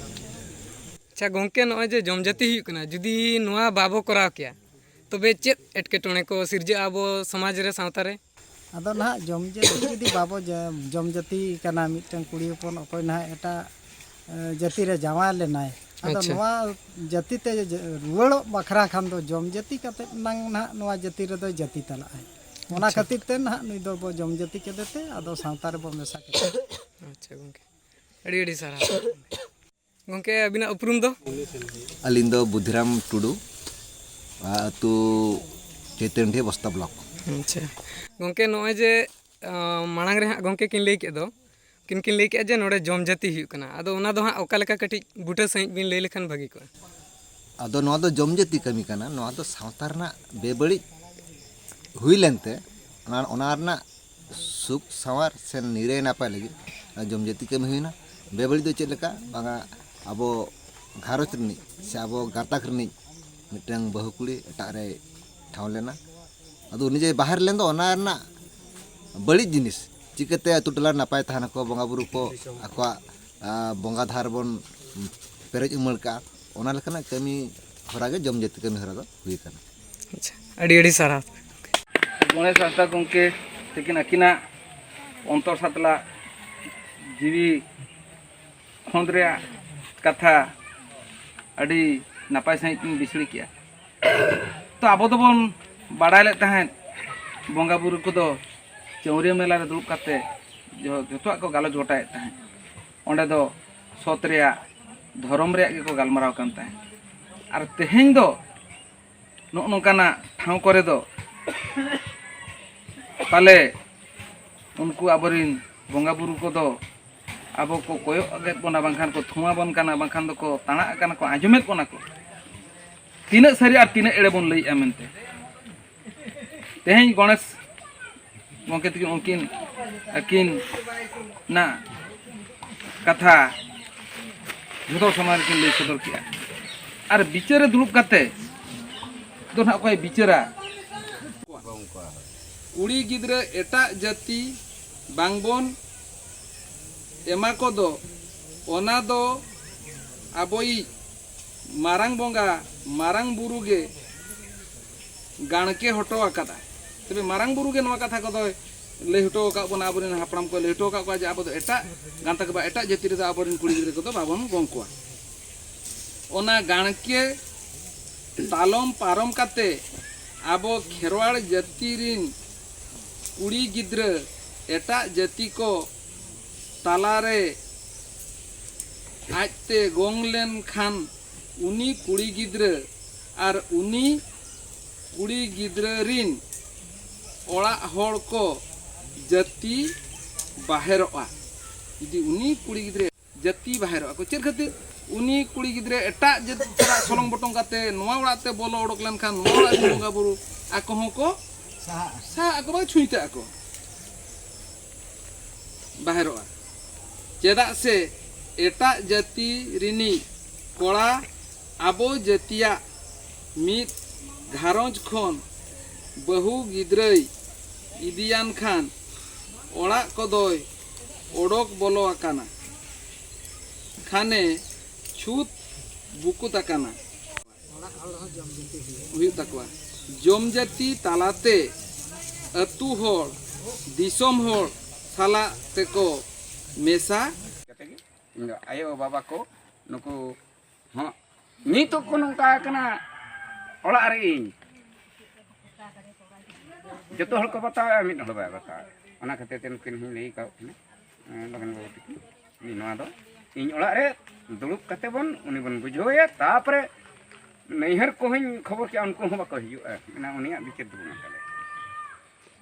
ᱟᱪᱪᱷᱟ ᱜᱚᱢᱠᱮ, ᱱᱚᱜᱼᱚᱭ ᱡᱮ ᱡᱚᱢ ᱡᱟᱹᱛᱤ ᱦᱩᱭᱩᱜ ᱠᱟᱱᱟ, ᱡᱩᱫᱤ ᱱᱚᱣᱟ ᱵᱟᱵᱚ ᱠᱚᱨᱟᱣ ᱠᱮᱭᱟ, ᱛᱚᱵᱮ ᱪᱮᱫ ᱮᱴᱠᱮᱴᱚᱬᱮ ᱠᱚ ᱥᱤᱨᱡᱟᱹᱜᱼᱟ ᱟᱵᱚ ᱥᱚᱢᱟᱡᱽ ᱨᱮ, ᱥᱟᱶᱛᱟ ᱨᱮ? ᱟᱫᱚ ᱱᱟᱦᱟᱜ ᱡᱚᱢ ᱡᱟᱹᱛᱤ ᱡᱩᱫᱤ ᱵᱟᱵᱚ ᱡᱚ-, ᱡᱚᱢ ᱡᱟᱹᱛᱤ ᱠᱟᱱᱟ ᱢᱤᱫᱴᱟᱝ ᱠᱩᱲᱤ ᱦᱚᱯᱚᱱ, ᱚᱠᱚᱭ ᱱᱟᱦᱟᱜ ᱮᱴᱟᱜ, ᱮ, ᱡᱟᱹᱛᱤ ᱨᱮ ᱡᱟᱶᱟᱭ ᱞᱮᱱᱟᱭ, ᱟᱫᱚ ᱟᱪᱪᱷᱟ᱾ ᱱᱚᱣᱟ ᱡᱟᱹᱛᱤ ᱛᱮ ᱡᱮ ᱨᱩᱣᱟᱹᱲᱚᱜ ᱵᱟᱠᱷᱨᱟ ᱠᱷᱟᱱ ᱫᱚ ᱡᱚᱢ ᱡᱟᱹᱛᱤ ᱠᱟᱛᱮᱫ ᱱᱟᱝ ᱱᱟᱦᱟᱜ ᱱᱚᱣᱟ ᱡᱟᱹᱛᱤ ᱨᱮᱫᱚᱭ ᱡᱟᱹᱛᱤ ᱛᱟᱞᱟᱜᱼᱟᱭ᱾ ᱚᱱᱟ ᱟᱪᱪᱷᱟ᱾ ᱠᱷᱟᱹᱛᱤᱨ ᱛᱮ ᱱᱟᱦᱟᱜ ᱱᱩᱭ ᱫᱚᱵᱚ ᱡᱚᱢ ᱡᱟᱹᱛᱤ ᱠᱮᱫᱮ ᱛᱮ ᱟᱫᱚ ᱥᱟᱶᱛᱟ ᱨᱮᱵᱚ ᱢᱮᱥᱟ ᱠᱮᱫᱮ᱾ ᱟᱪᱪᱷᱟ ᱜᱚᱢᱠᱮ, ᱟᱹᱰᱤ ᱟᱹᱰᱤ ᱥᱟᱨᱦᱟᱣ᱾ ᱜᱚᱢᱠᱮ, ᱟᱹᱵᱤᱱᱟᱜ ᱩᱯᱨᱩᱢ ᱫᱚ? ᱟᱹᱞᱤᱧ ᱫᱚ ᱵᱩᱫᱷᱤᱨᱟᱢ ᱴᱩᱰᱩ, ᱟᱹᱛᱩ ᱪᱳᱭᱛᱚᱱᱰᱤ, ᱵᱚᱥᱛᱟ ᱵᱞᱚᱠ᱾ ᱟᱪᱪᱷᱟ᱾ ᱜᱚᱢᱠᱮ, ᱱᱚᱜᱼᱚᱭ ᱡᱮ, ᱟᱸ, ᱢᱟᱲᱟᱝ ᱨᱮ ᱦᱟᱸᱜ ᱜᱚᱢᱠᱮ ᱠᱤᱱ ᱞᱟᱹᱭ ᱠᱮᱫ ᱫᱚ, ᱩᱱᱠᱤᱱ ᱠᱤᱱ ᱞᱟᱹᱭ ᱠᱮᱫᱼᱟ ᱡᱮ ᱱᱚᱰᱮ ᱡᱚᱢ ᱡᱟᱹᱛᱤ ᱦᱩᱭᱩᱜ ᱠᱟᱱᱟ, ᱟᱫᱚ ᱚᱱᱟ ᱫᱚ ᱦᱟᱸᱜ ᱚᱠᱟ ᱞᱮᱠᱟ ᱠᱟᱹᱴᱤᱡ ᱵᱩᱴᱟᱹ ᱥᱟᱺᱦᱤᱡ ᱵᱤᱱ ᱞᱟᱹᱭ ᱞᱮᱠᱷᱟᱱ ᱵᱷᱟᱹᱜᱤ ᱠᱚᱜᱼᱟ? ᱟᱫᱚ ᱱᱚᱣᱟ ᱫᱚ ᱡᱚᱢ ᱡᱟᱹᱛᱤ ᱠᱟᱹᱢᱤ ᱠᱟᱱᱟ, ᱱᱚᱣᱟ ᱫᱚ ᱥᱟᱶᱛᱟ ᱨᱮᱱᱟᱜ ᱵᱮᱵᱟᱹᱲᱤᱡ ᱦᱩᱭ ᱞᱮᱱᱛᱮ ᱚᱱᱟ, ᱚᱱᱟ ᱨᱮᱱᱟᱜ ᱥᱩᱠ ᱥᱟᱶᱟᱨ ᱥᱮ ᱱᱤᱨᱟᱹᱭ ᱱᱟᱯᱟᱭ ᱞᱟᱹᱜᱤᱫ ᱚᱱᱟ ᱡᱚᱢ ᱡᱟᱹᱛᱤ ᱠᱟᱹᱢᱤ ᱦᱩᱭᱱᱟ᱾ ᱵᱮᱵᱟᱹᱲᱤᱡ ᱫᱚ ᱪᱮᱫ ᱞᱮᱠᱟ? ᱵᱟᱝᱟ, ᱟᱵᱚ ᱜᱷᱟᱨᱚᱸᱡᱽ ᱨᱤᱱᱤᱡ ᱥᱮ ᱟᱵᱚ ᱜᱟᱛᱟᱠ ᱨᱤᱱᱤᱡ ᱢᱤᱫᱴᱟᱝ ᱵᱟᱹᱦᱩ ᱠᱩᱲᱤ ᱮᱴᱟᱜ ᱨᱮᱭ ᱴᱷᱟᱶ ᱞᱮᱱᱟ᱾ ᱟᱫᱚ ᱩᱱᱤ ᱡᱮ ᱵᱟᱦᱮᱨ ᱞᱮᱱ ᱫᱚ, ᱚᱱᱟ ᱨᱮᱱᱟᱜ ᱵᱟᱹᱲᱤᱡ ᱡᱤᱱᱤᱥ, ᱪᱤᱠᱟᱹᱛᱮ ᱟᱹᱛᱩ ᱴᱚᱞᱟ ᱱᱟᱯᱟᱭ ᱛᱟᱦᱮᱱᱟᱠᱚ, ᱵᱚᱸᱜᱟ ᱵᱩᱨᱩ ᱠᱚ ᱟᱠᱚᱣᱟᱜ ᱵᱚᱸᱜᱟ ᱫᱷᱟᱨ ᱵᱚᱱ ᱯᱮᱨᱮᱡ ᱩᱢᱟᱹᱲ ᱠᱟᱜᱼᱟ, ᱚᱱᱟ ᱞᱮᱠᱟᱱᱟᱜ ᱠᱟᱹᱢᱤ ᱦᱚᱨᱟ ᱜᱮ ᱡᱚᱢ ᱡᱟᱹᱛᱤ ᱠᱟᱹᱢᱤ ᱦᱚᱨᱟ ᱫᱚ ᱦᱩᱭ ᱟᱠᱟᱱᱟ᱾ ᱟᱪᱪᱷᱟ, ᱟᱹᱰᱤ ᱟᱹᱰᱤ ᱥᱟᱨᱦᱟᱣ᱾ ᱜᱚᱬᱮᱥ ᱦᱟᱸᱥᱫᱟ ᱜᱚᱢᱠᱮ ᱛᱟᱹᱠᱤᱱ ᱟᱹᱠᱤᱱᱟᱜ ᱚᱱᱛᱚᱨ ᱥᱟᱛᱞᱟ ᱡᱤᱣᱤ ᱠᱷᱚᱸᱫᱽ ᱨᱮᱭᱟᱜ ᱠᱟᱛᱷᱟ ᱟᱹᱰᱤ ᱱᱟᱯᱟᱭ ᱥᱟᱺᱦᱤᱡ ᱠᱤᱱ ᱵᱤᱥᱲᱤ ᱠᱮᱜᱼᱟ᱾ ᱛᱚ, ᱟᱵᱚ ᱫᱚᱵᱚᱱ ᱵᱟᱲᱟᱭ ᱞᱮᱫ ᱛᱟᱦᱮᱸᱫ ᱵᱚᱸᱜᱟ ᱵᱩᱨᱩ ᱠᱚᱫᱚ ᱪᱟᱹᱣᱨᱤᱭᱟᱹ ᱢᱮᱞᱟ ᱨᱮ ᱫᱩᱲᱩᱵ ᱠᱟᱛᱮ ᱡᱚ- ᱡᱚᱛᱚᱣᱟᱜ ᱠᱚ ᱜᱟᱞᱚᱪ ᱜᱚᱴᱟᱭᱮᱫ ᱛᱟᱦᱮᱸᱫ᱾ ᱚᱸᱰᱮ ᱫᱚ ᱥᱚᱛ ᱨᱮᱭᱟᱜ, ᱫᱷᱚᱨᱚᱢ ᱨᱮᱭᱟᱜ ᱜᱮᱠᱚ ᱜᱟᱞᱢᱟᱨᱟᱣ ᱠᱟᱱ ᱛᱟᱦᱮᱸᱫ᱾ ᱟᱨ ᱛᱮᱦᱮᱧ ᱫᱚ ᱱᱚᱜᱼᱚ ᱱᱚᱝᱠᱟᱱᱟᱜ ᱴᱷᱟᱶ ᱠᱚᱨᱮ ᱫᱚ ᱯᱟᱞᱮ ᱩᱱᱠᱩ ᱟᱵᱚᱨᱤᱱ ᱵᱚᱸᱜᱟ ᱵᱩᱨᱩ ᱠᱚᱫᱚ ᱟᱵᱚ ᱠᱚ ᱠᱚᱭᱚᱜ ᱟᱠᱟᱫ ᱵᱚᱱᱟ, ᱵᱟᱝᱠᱷᱟᱱ ᱠᱚ ᱛᱷᱩᱢᱟ ᱵᱚᱱ ᱠᱟᱱᱟ, ᱵᱟᱝᱠᱷᱟᱱ ᱫᱚᱠᱚ ᱛᱟᱬᱟᱜ ᱟᱠᱟᱱᱟ, ᱠᱚ ᱟᱸᱡᱚᱢᱮᱫ ᱵᱚᱱᱟ ᱠᱚ᱾ ᱛᱤᱱᱟᱹᱜ ᱥᱟᱹᱨᱤ ᱟᱨ ᱛᱤᱱᱟᱹᱜ ᱮᱲᱮ ᱵᱚᱱ ᱞᱟᱹᱭᱮᱫᱼᱟ ᱢᱮᱱᱛᱮ᱾ ᱛᱮᱦᱮᱧ ᱜᱚᱬᱮᱥ ᱜᱚᱢᱠᱮ ᱛᱟᱹᱠᱤᱱ ᱩᱱᱠᱤᱱ ᱟᱹᱠᱤᱱᱟᱜ ᱠᱟᱛᱷᱟ ᱡᱚᱛᱚ ᱥᱟᱢᱟᱝ ᱨᱮᱠᱤᱱ ᱞᱟᱹᱭ ᱥᱚᱫᱚᱨ ᱠᱮᱜᱼᱟ᱾ ᱟᱨ ᱵᱤᱪᱟᱹᱨ ᱨᱮ ᱫᱩᱲᱩᱵ ᱠᱟᱛᱮ ᱫᱚ ᱱᱟᱦᱟᱜ ᱚᱠᱚᱭ ᱵᱤᱪᱟᱹᱨᱟ? ᱠᱩᱲᱤ ᱜᱤᱫᱽᱨᱟᱹ ᱮᱴᱟᱜ ᱡᱟᱹᱛᱤ ᱵᱟᱝᱵᱚᱱ ᱮᱢᱟ ᱠᱚᱫᱚ, ᱚᱱᱟ ᱫᱚ ᱟᱵᱚᱭᱤᱡ ᱢᱟᱨᱟᱝ ᱵᱚᱸᱜᱟ, ᱢᱟᱨᱟᱝ ᱵᱩᱨᱩ ᱜᱮ ᱜᱟᱲᱠᱮ ᱦᱚᱴᱚ ᱟᱠᱟᱫᱟ᱾ ᱛᱚᱵᱮ ᱢᱟᱨᱟᱝ ᱵᱩᱨᱩ ᱜᱮ ᱱᱚᱣᱟ ᱠᱟᱛᱷᱟ ᱠᱚᱫᱚᱭ ᱞᱟᱹᱭ ᱦᱚᱴᱚ ᱟᱠᱟᱫ ᱵᱚᱱᱟ, ᱟᱵᱚᱨᱮᱱ ᱦᱟᱯᱲᱟᱢ ᱠᱚ ᱞᱟᱹᱭ ᱦᱚᱴᱚ ᱟᱠᱟᱫ ᱠᱚᱣᱟ ᱡᱮ ᱟᱵᱚ ᱫᱚ ᱮᱴᱟᱜ ᱜᱟᱛᱟᱠ ᱵᱟ ᱮᱴᱟᱜ ᱡᱟᱹᱛᱤ ᱨᱮᱫᱚ ᱟᱵᱚᱨᱮᱱ ᱠᱩᱲᱤ ᱜᱤᱫᱽᱨᱟᱹ ᱠᱚᱫᱚ ᱵᱟᱵᱚᱱ ᱜᱚᱝ ᱠᱚᱣᱟ᱾ ᱚᱱᱟ ᱜᱟᱲᱠᱮ ᱛᱟᱞᱚᱢ ᱯᱟᱨᱚᱢ ᱠᱟᱛᱮ ᱟᱵᱚ ᱠᱷᱮᱨᱣᱟᱲ ᱡᱟᱹᱛᱤ ᱨᱤᱱ ᱠᱩᱲᱤ ᱜᱤᱫᱽᱨᱟᱹ ᱮᱴᱟᱜ ᱡᱟᱹᱛᱤ ᱠᱚ ᱛᱟᱞᱟᱨᱮ ᱟᱡᱛᱮ ᱜᱚᱝ ᱞᱮᱱᱠᱷᱟᱱ ᱩᱱᱤ ᱠᱩᱲᱤ ᱜᱤᱫᱽᱨᱟᱹ ᱟᱨ ᱩᱱᱤ ᱠᱩᱲᱤ ᱜᱤᱫᱽᱨᱟᱹ ᱨᱤᱱ ᱚᱲᱟᱜ ᱦᱚᱲ ᱠᱚ ᱡᱟᱹᱛᱤ ᱵᱟᱦᱮᱨᱚᱜᱼᱟ᱾ ᱡᱩᱫᱤ ᱩᱱᱤ ᱠᱩᱲᱤ ᱜᱤᱫᱽᱨᱟᱹ ᱡᱟᱹᱛᱤ ᱵᱟᱦᱮᱨᱚᱜᱼᱟ ᱠᱚ᱾ ᱪᱮᱫ ᱠᱷᱟᱹᱛᱤᱨ? ᱩᱱᱤ ᱠᱩᱲᱤ ᱜᱤᱫᱽᱨᱟᱹ ᱮᱴᱟᱜ ᱡᱟᱹᱛ ᱥᱟᱞᱟᱜ ᱥᱚᱞᱚᱝ ᱵᱚᱴᱚᱝ ᱠᱟᱛᱮ ᱱᱚᱣᱟ ᱚᱲᱟᱜ ᱛᱮ ᱵᱚᱞᱚ ᱚᱰᱚᱠ ᱞᱮᱱᱠᱷᱟᱱ ᱱᱚᱣᱟ ᱚᱲᱟᱜ ᱨᱮᱱ ᱵᱚᱸᱜᱟ ᱵᱩᱨᱩ ᱟᱠᱚ ᱦᱚᱸᱠᱚ ᱥᱟᱦᱟᱜ ᱟᱠᱚ ᱵᱟ ᱪᱷᱩᱸᱭᱛᱟᱹ ᱟᱠᱚ ᱵᱟᱦᱮᱨᱚᱜᱼᱟ᱾ ᱪᱮᱫᱟᱜ ᱥᱮ ᱮᱴᱟᱜ ᱡᱟᱹᱛᱤ ᱨᱤᱱᱤᱡ ᱠᱚᱲᱟ ᱟᱵᱚ ᱡᱟᱹᱛᱤᱭᱟᱜ ᱢᱤᱫ ᱜᱷᱟᱨᱚᱸᱡᱽ ᱠᱷᱚᱱ ᱵᱟᱹᱦᱩ ᱜᱤᱫᱽᱨᱟᱹᱭ ᱤᱫᱤᱭᱟᱱ ᱠᱷᱟᱱ ᱚᱲᱟᱜ ᱠᱚᱫᱚᱭ ᱚᱰᱚᱠ ᱵᱚᱞᱚ ᱟᱠᱟᱱᱟ᱾ ᱠᱷᱟᱱᱮ ᱪᱷᱩᱛ ᱵᱩᱠᱩᱛ ᱟᱠᱟᱱᱟ᱾ ᱦᱩᱭᱩᱜ ᱛᱟᱠᱚᱣᱟ᱾ ᱡᱚᱢ ᱡᱟᱹᱛᱤ ᱛᱟᱞᱟᱛᱮ ᱟᱹᱛᱩ ᱦᱚᱲ, ᱫᱤᱥᱚᱢ ᱦᱚᱲ ᱥᱟᱞᱟᱜ ᱛᱮᱠᱚ ᱢᱮᱥᱟ᱾ ᱠᱟᱛᱮ ᱜᱮ ᱤᱧ ᱫᱚ ᱟᱭᱳ ᱵᱟᱵᱟ ᱠᱚ ᱱᱩᱠᱩ ᱦᱚᱸ ᱱᱤᱛᱚᱜ ᱠᱚ ᱱᱚᱝᱠᱟ ᱟᱠᱟᱱᱟ, ᱚᱲᱟᱜ ᱨᱮ ᱤᱧ ᱡᱚᱛᱚ ᱦᱚᱲ ᱠᱚ ᱵᱟᱛᱟᱣᱮᱫᱼᱟ, ᱢᱤᱫ ᱦᱚᱲ ᱵᱟᱭ ᱵᱟᱛᱟᱣᱮᱫ᱾ ᱚᱱᱟ ᱠᱷᱟᱹᱛᱤᱨ ᱛᱮ ᱱᱩᱠᱤᱱ ᱦᱚᱸᱧ ᱞᱟᱹᱭ ᱟᱠᱟᱫ ᱠᱤᱱᱟ, ᱮᱸ, ᱞᱚᱜᱚᱱ ᱵᱟᱹᱵᱩ ᱛᱟᱹᱠᱤᱱ, ᱱᱚᱣᱟ ᱫᱚ ᱤᱧ ᱚᱲᱟᱜ ᱨᱮ ᱫᱩᱲᱩᱵ ᱠᱟᱛᱮ ᱵᱚᱱ ᱩᱱᱤ ᱵᱚᱱ ᱵᱩᱡᱷᱟᱹᱣᱮᱭᱟ᱾ ᱛᱟᱨᱯᱚᱨᱮ ᱱᱟᱹᱭᱦᱟᱹᱨ ᱠᱚᱦᱚᱸᱧ ᱠᱷᱚᱵᱚᱨ ᱠᱮᱜᱼᱟ, ᱩᱱᱠᱩ ᱦᱚᱸ ᱵᱟᱠᱚ ᱦᱤᱡᱩᱜᱼᱟ᱾ ᱢᱮᱱᱟ ᱩᱱᱤᱭᱟᱜ ᱵᱤᱪᱟᱹᱨ ᱫᱚ ᱵᱟᱹᱱᱩᱜ ᱛᱟᱞᱮᱭᱟ᱾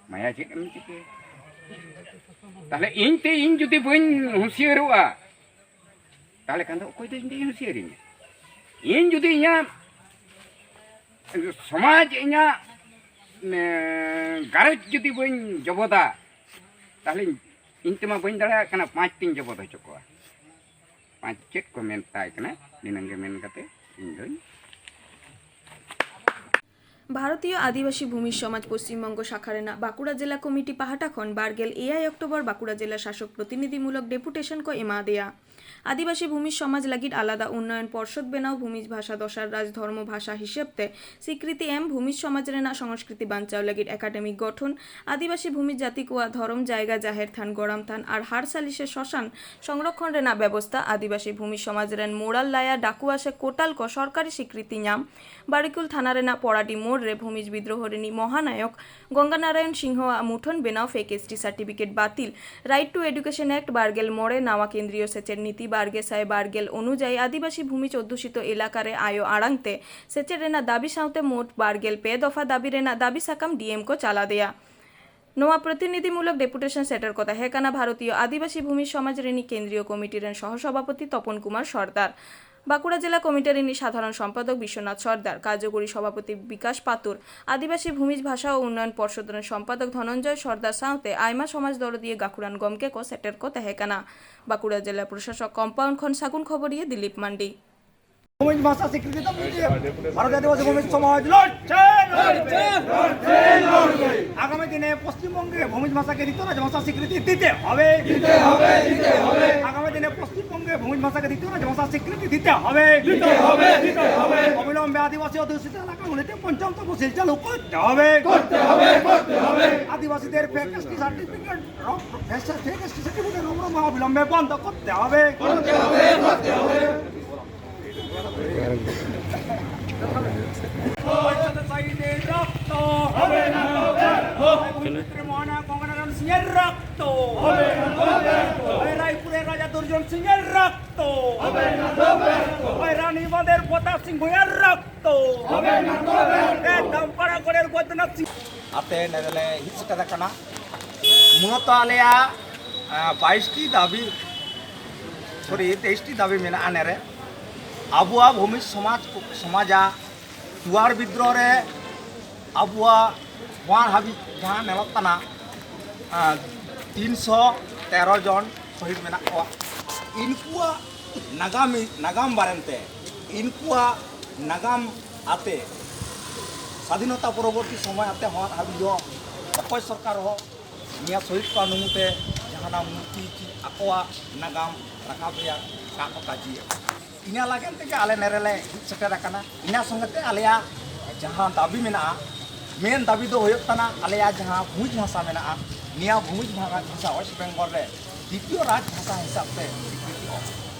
ᱢᱟᱭᱟ ᱪᱮᱫ ᱮᱢ ᱪᱤᱠᱟᱹᱭᱟ? ᱛᱟᱦᱞᱮ ᱤᱧ ᱛᱮ ᱤᱧ ᱡᱩᱫᱤ ᱵᱟᱹᱧ ᱦᱩᱸᱥᱤᱭᱟᱹᱨᱚᱜᱼᱟ, ᱛᱟᱦᱞᱮ ᱠᱷᱟᱱ ᱫᱚ ᱚᱠᱚᱭ ᱫᱚ ᱤᱧ ᱫᱚᱧ ᱦᱩᱸᱥᱤᱭᱟᱹᱨᱤᱧᱟ? ᱤᱧ ᱡᱩᱫᱤ ᱤᱧᱟᱹᱜ ᱥᱚᱢᱟᱡᱽ, ᱤᱧᱟᱹᱜ, ᱮ, ᱜᱷᱟᱨᱚᱸᱡᱽ ᱡᱩᱫᱤ ᱵᱟᱹᱧ ᱡᱚᱵᱚᱫᱟ, ᱛᱟᱦᱞᱮ ᱤᱧ, ᱤᱧ ᱛᱮᱢᱟ ᱵᱟᱹᱧ ᱫᱟᱲᱮᱭᱟᱜ ᱠᱟᱱᱟ, ᱯᱟᱸᱪ ᱛᱤᱧ ᱡᱚᱵᱚᱫ ᱦᱚᱪᱚ ᱠᱚᱣᱟ᱾ ᱯᱟᱸᱪ ᱪᱮᱫ ᱠᱚ ᱢᱮᱱ ᱛᱟᱭ ᱠᱟᱱᱟ, ᱱᱤᱱᱟᱹᱝ ᱜᱮ ᱢᱮᱱ ᱠᱟᱛᱮ ᱤᱧ ᱫᱚᱧ ᱵᱷᱟᱨᱚᱛᱤᱭᱚ ᱟᱹᱫᱤᱵᱟᱹᱥᱤ ᱵᱷᱩᱢᱤ ᱥᱚᱢᱟᱡᱽ ᱯᱚᱥᱪᱤᱢ ᱵᱚᱝᱜᱚ ᱥᱟᱠᱷᱟ ᱨᱮᱱᱟᱜ ᱵᱟᱸᱠᱩᱲᱟ ᱡᱮᱞᱟ ᱠᱚᱢᱤᱴᱤ ᱯᱟᱦᱴᱟ ᱠᱷᱚᱱ ᱵᱟᱨᱜᱮᱞ ᱮᱭᱟᱭ ᱚᱠᱴᱳᱵᱚᱨ ᱵᱟᱸᱠᱩᱲᱟ ᱡᱮᱞᱟ ᱥᱟᱥᱚᱠ ᱯᱨᱚᱛᱤᱱᱤᱫᱷᱤᱢᱩᱞᱚᱠ ᱰᱮᱯᱩᱴᱮᱥᱚᱱ ᱠᱚ ᱮᱢᱟ ᱫᱮᱭᱟ᱾ ᱟᱹᱫᱤᱵᱟᱹᱥᱤ ᱵᱷᱩᱢᱤ ᱥᱚᱢᱟᱡᱽ ᱞᱟᱹᱜᱤᱫ ᱟᱞᱟᱫᱟ ᱩᱱᱱᱚᱭᱚᱱ ᱯᱚᱨᱥᱚᱫ ᱵᱮᱱᱟᱣ, ᱵᱷᱩᱢᱤ ᱵᱷᱟᱥᱟ ᱫᱚᱥᱟᱨ ᱨᱟᱡᱽ ᱫᱷᱚᱨᱢᱚ ᱵᱷᱟᱥᱟ ᱦᱤᱥᱟᱹᱵ ᱛᱮ ᱥᱤᱠᱨᱤᱛᱤ ᱮᱢ, ᱵᱷᱩᱢᱤ ᱥᱚᱢᱟᱡᱽ ᱨᱮᱱᱟᱜ ᱥᱚᱝᱥᱠᱨᱤᱛᱤ ᱵᱟᱧᱪᱟᱣ ᱞᱟᱹᱜᱤᱫ ᱮᱠᱟᱰᱮᱢᱤ ᱜᱚᱴᱷᱚᱱ, ᱟᱹᱫᱤᱵᱟᱹᱥᱤ ᱵᱷᱩᱢᱤ ᱡᱟᱹᱛᱤ ᱠᱚᱣᱟᱜ ᱫᱷᱚᱨᱚᱢ ᱡᱟᱭᱜᱟ, ᱡᱟᱦᱮᱨ ᱛᱷᱟᱱ, ᱜᱚᱲᱟᱢ ᱛᱷᱟᱱ ᱟᱨ ᱦᱟᱨᱥᱟᱞᱤ ᱥᱮ ᱥᱚᱥᱟᱱ ᱥᱚᱝᱨᱚᱠᱷᱚᱱ ᱨᱮᱱᱟᱜ ᱵᱮᱵᱚᱥᱛᱟ, ᱟᱹᱫᱤᱵᱟᱹᱥᱤ ᱵᱷᱩᱢᱤ ᱥᱚᱢᱟᱡᱽ ᱨᱮᱱ ᱢᱳᱲᱟᱞ, ᱞᱟᱭᱟ, ᱰᱟᱠᱩᱣᱟ ᱥᱮ ᱠᱳᱴᱟᱞ ᱠᱚ ᱥᱚᱨᱠᱟᱨᱤ ᱥᱤᱠᱨᱤᱛᱤ ᱧᱟᱢ, ᱵᱟᱨᱤᱠᱩᱞ ᱛᱷᱟᱱᱟ ᱨᱮᱱᱟᱜ ᱯᱚᱲᱟᱰᱤ ᱢᱳᱲ ᱨᱮ ᱵᱷᱩᱢᱤᱡᱽ ᱵᱤᱫᱽᱨᱳᱦᱚ ᱨᱤᱱᱤᱡ ᱢᱚᱦᱟᱱᱟᱭᱚᱠ ᱜᱚᱝᱜᱟᱱᱟᱨᱟᱭᱚᱱ ᱥᱤᱝᱦᱚᱣᱟᱜ ᱢᱩᱴᱷᱟᱹᱱ ᱵᱮᱱᱟᱣ, ᱯᱷᱮᱠ ᱮᱥ ᱴᱤ ᱥᱟᱨᱴᱤᱯᱷᱤᱠᱮᱴ ᱵᱟᱹᱛᱤᱞ, ᱨᱟᱭᱤᱴ ᱴᱩ ᱮᱰᱩᱠᱮᱥᱚᱱ ᱮᱠᱴ ᱵᱟᱨᱜᱮᱞ ᱢᱚᱬᱮ, ᱱᱟᱣᱟ ᱠᱮᱱᱫᱨᱤᱭᱚ ᱥᱮᱪᱮᱫ ᱱᱤᱛᱤ ᱵᱟᱨᱜᱮ ᱥᱟᱭ ᱵᱟᱨᱜᱮᱞ ᱚᱱᱩᱡᱟᱭᱤ ᱟᱹᱫᱤᱵᱟᱹᱥᱤ ᱵᱷᱩᱢᱤᱡᱽ ᱚᱫᱽᱫᱷᱩᱥᱤᱛᱚ ᱮᱞᱟᱠᱟ ᱨᱮ ᱟᱭᱳ ᱟᱲᱟᱝ ᱛᱮ ᱥᱮᱪᱮᱫ ᱨᱮᱱᱟᱜ ᱫᱟᱹᱵᱤ ᱥᱟᱶᱛᱮ ᱢᱳᱴ ᱵᱟᱨᱜᱮᱞ ᱯᱮ ᱫᱚᱯᱷᱟ ᱫᱟᱹᱵᱤ ᱨᱮᱱᱟᱜ ᱫᱟᱹᱵᱤ ᱥᱟᱠᱟᱢ ᱰᱤ ᱮᱢ ᱠᱚ ᱪᱟᱞᱟ ᱫᱮᱭᱟ᱾ ᱱᱚᱣᱟ ᱯᱨᱚᱛᱤᱱᱤᱫᱷᱤᱢᱩᱞᱚᱠ ᱰᱮᱯᱩᱴᱮᱥᱚᱱ ᱥᱮᱴᱮᱨ ᱠᱚ ᱛᱟᱦᱮᱸ ᱠᱟᱱᱟ ᱵᱷᱟᱨᱚᱛᱤᱭᱚ ᱟᱹᱫᱤᱵᱟᱹᱥᱤ ᱵᱷᱩᱢᱤ ᱥᱚᱢᱟᱡᱽ ᱨᱤᱱᱤᱡ ᱠᱮᱱᱫᱨᱤᱭᱚ ᱠᱚᱢᱤᱴᱤ ᱨᱮᱱ ᱥᱚᱦᱚ ᱥᱚᱵᱷᱟᱯᱚᱛᱤ ᱛᱚᱯᱚᱱ ᱠᱩᱢᱟᱨ ᱥᱚᱨᱫᱟᱨ, ᱵᱟᱸᱠᱩᱲᱟ ᱡᱮᱞᱟ ᱠᱚᱢᱤᱴᱤ ᱨᱤᱱᱤᱡ ᱥᱟᱫᱷᱟᱨᱚᱱ ᱥᱚᱢᱯᱟᱫᱚᱠ ᱵᱤᱥᱣᱚᱱᱟᱛᱷ ᱥᱚᱨᱫᱟᱨ, ᱠᱟᱨᱡᱚᱠᱚᱨᱤ ᱥᱚᱵᱷᱟᱯᱚᱛᱤ ᱵᱤᱠᱟᱥ ᱯᱟᱛᱩᱨ, ᱟᱹᱫᱤᱵᱟᱹᱥᱤ ᱵᱷᱩᱢᱤᱡᱽ ᱵᱷᱟᱥᱟ ᱳ ᱩᱱᱱᱚᱭᱚᱱ ᱯᱚᱨᱥᱚᱫ ᱨᱮᱱ ᱥᱚᱢᱯᱟᱫᱚᱠ ᱫᱷᱚᱱᱚᱱᱡᱚᱭ ᱥᱚᱨᱫᱟᱨ ᱥᱟᱶᱛᱮ ᱟᱭᱢᱟ ᱥᱚᱢᱟᱡᱽ ᱫᱚᱨᱚᱫᱤᱭᱟᱹ ᱜᱟᱹᱠᱷᱩᱲᱟᱱ ᱜᱚᱢᱠᱮ ᱠᱚ ᱥᱮᱴᱮᱨ ᱠᱚ ᱛᱟᱦᱮᱸ ᱠᱟᱱᱟ᱾ ᱵᱟᱸᱠᱩᱲᱟ ᱡᱮᱞᱟ ᱯᱨᱚᱥᱟᱥᱚᱠ ᱠᱚᱢᱯᱟᱣᱩᱱᱰ ᱠᱷᱚᱱ ᱥᱟᱹᱜᱩᱱ ᱠᱷᱚᱵᱚᱨᱤᱭᱟᱹ ᱫᱤᱞᱤᱯ ᱢᱟᱱᱰᱤ᱾ ভূমিজ ভাষা স্বীকৃতি দাবি দিয়ে ভারত আদিবাসী ভূমিজ সমাজ লড়ছে, লড়ছে, লড়ছে, লড়ছে। আগামী আগামী দিনে পশ্চিমবঙ্গে ভূমিজ ভাষাকে দ্বিতীয় রাজভাষা স্বীকৃতি দিতে হবে। দিতে হবে, দিতে হবে। আগামী দিনে পশ্চিমবঙ্গে ভূমিজ ভাষাকে দ্বিতীয় রাজভাষা স্বীকৃতি দিতে হবে। দিতে হবে, দিতে হবে। অবিলম্বে আদিবাসী অধ্যুষিত এলাকাগুলিতে পঞ্চম তফসিল চালু করতে হবে। করতে হবে, করতে হবে। আদিবাসীদের fake ST certificate, fake ST certificate রমরমা অবিলম্বে বন্ধ করতে হবে। করতে হবে, করতে হবে। পঞ্চায়েত সাইডে রক্ত হবে না তো ব্যর্থ। কুরুক্ষেত্রে মহানায়ক গঙ্গানারায়ণ সিংহের রক্ত হবে না তো ব্যর্থ। ওই রায়পুরের রাজা দুর্জন সিংহের রক্ত হবে না তো ব্যর্থ। ওই রানীবাঁধের প্রতাপ সিংহের রক্ত হবে না তো ব্যর্থ। এ দামপাড়া গড়ের বৈদ্যনাথ সিংহ ᱟᱛᱮ ᱱᱮᱰᱮᱞᱮ ᱦᱮᱡ ᱥᱮᱴᱮᱨ ᱟᱠᱟᱱᱟ᱾ ᱢᱩᱞᱚᱛᱚ ᱟᱞᱮᱭᱟᱜ ᱵᱟᱭᱤᱥ ᱴᱤ ᱫᱟᱹᱵᱤ, ᱥᱚᱨᱤ, ᱛᱮᱭᱤᱥ ᱴᱤ ᱫᱟᱹᱵᱤ ᱢᱮᱱᱟᱜᱼᱟ᱾ ᱱᱮᱨᱮ ᱟᱵᱚᱣᱟᱜ ᱵᱷᱩᱢᱤ ᱥᱚᱢᱟᱡᱽ, ᱥᱚᱢᱟᱡᱟᱜ ᱫᱩᱣᱟᱨ ᱵᱤᱫᱽᱨᱚᱦᱚ ᱨᱮ ᱟᱵᱚᱣᱟᱜ ᱦᱚᱸ ᱦᱟᱹᱵᱤᱡ ᱡᱟᱦᱟᱸ ᱧᱮᱞᱚᱜ ᱠᱟᱱᱟ, ᱟᱸ, ᱛᱤᱱᱥᱚ ᱛᱮᱨᱚ ᱡᱚᱱ ᱥᱚᱦᱤᱫ ᱢᱮᱱᱟᱜ ᱠᱚᱣᱟ᱾ ᱤᱱᱠᱩᱣᱟᱜ ᱱᱟᱜᱟᱢᱤ-, ᱱᱟᱜᱟᱢ ᱵᱟᱨᱮᱱᱛᱮ, ᱤᱱᱠᱩᱣᱟᱜ ᱱᱟᱜᱟᱢ ᱟᱛᱮ ᱥᱟᱫᱷᱤᱱᱚᱛᱟ ᱯᱚᱨᱚᱵᱚᱨᱛᱤ ᱥᱚᱢᱚᱭ ᱟᱛᱮ ᱦᱚᱸ ᱦᱟᱹᱵᱤᱡ ᱦᱚᱸ ᱚᱠᱚᱭ ᱥᱚᱨᱠᱟᱨ ᱦᱚᱸ ᱱᱤᱭᱟᱹ ᱥᱚᱦᱤᱫ ᱠᱚᱣᱟᱜ ᱱᱩᱢᱩ ᱛᱮ ᱡᱟᱦᱟᱱᱟᱜ ᱢᱩᱨᱛᱤ ᱠᱤ ᱟᱠᱚᱣᱟᱜ ᱱᱟᱜᱟᱢ ᱨᱟᱠᱟᱵ ᱨᱮᱭᱟᱜ ᱠᱟᱜ ᱠᱚ ᱠᱟᱹᱡᱤᱭᱮᱫ᱾ ᱤᱱᱟᱹ ᱞᱟᱹᱜᱤᱫ ᱛᱮᱜᱮ ᱟᱞᱮ ᱱᱮᱨᱮᱞᱮ ᱦᱮᱡ ᱥᱮᱴᱮᱨ ᱟᱠᱟᱱᱟ᱾ ᱤᱱᱟᱹ ᱥᱚᱸᱜᱮ ᱛᱮ ᱟᱞᱮᱭᱟᱜ ᱡᱟᱦᱟᱸ ᱫᱟᱹᱵᱤ ᱢᱮᱱᱟᱜᱼᱟ, ᱢᱮᱱ ᱫᱟᱹᱵᱤ ᱫᱚ ᱦᱩᱭᱩᱜ ᱠᱟᱱᱟ, ᱟᱞᱮᱭᱟᱜ ᱡᱟᱦᱟᱸ ᱵᱷᱩᱢᱤᱡᱽ ᱵᱷᱟᱥᱟ ᱢᱮᱱᱟᱜᱼᱟ, ᱱᱤᱭᱟᱹ ᱵᱷᱩᱢᱤᱡᱽ ᱵᱷᱟᱥᱟ ᱚᱭᱮᱥᱴ ᱵᱮᱝᱜᱚᱞ ᱨᱮ ᱫᱤᱛᱤᱭᱚ ᱨᱟᱡᱽ ᱵᱷᱟᱥᱟ ᱦᱤᱥᱟᱹᱵ ᱛᱮ ᱥᱤᱠᱨᱤᱛᱤᱜᱼᱟ᱾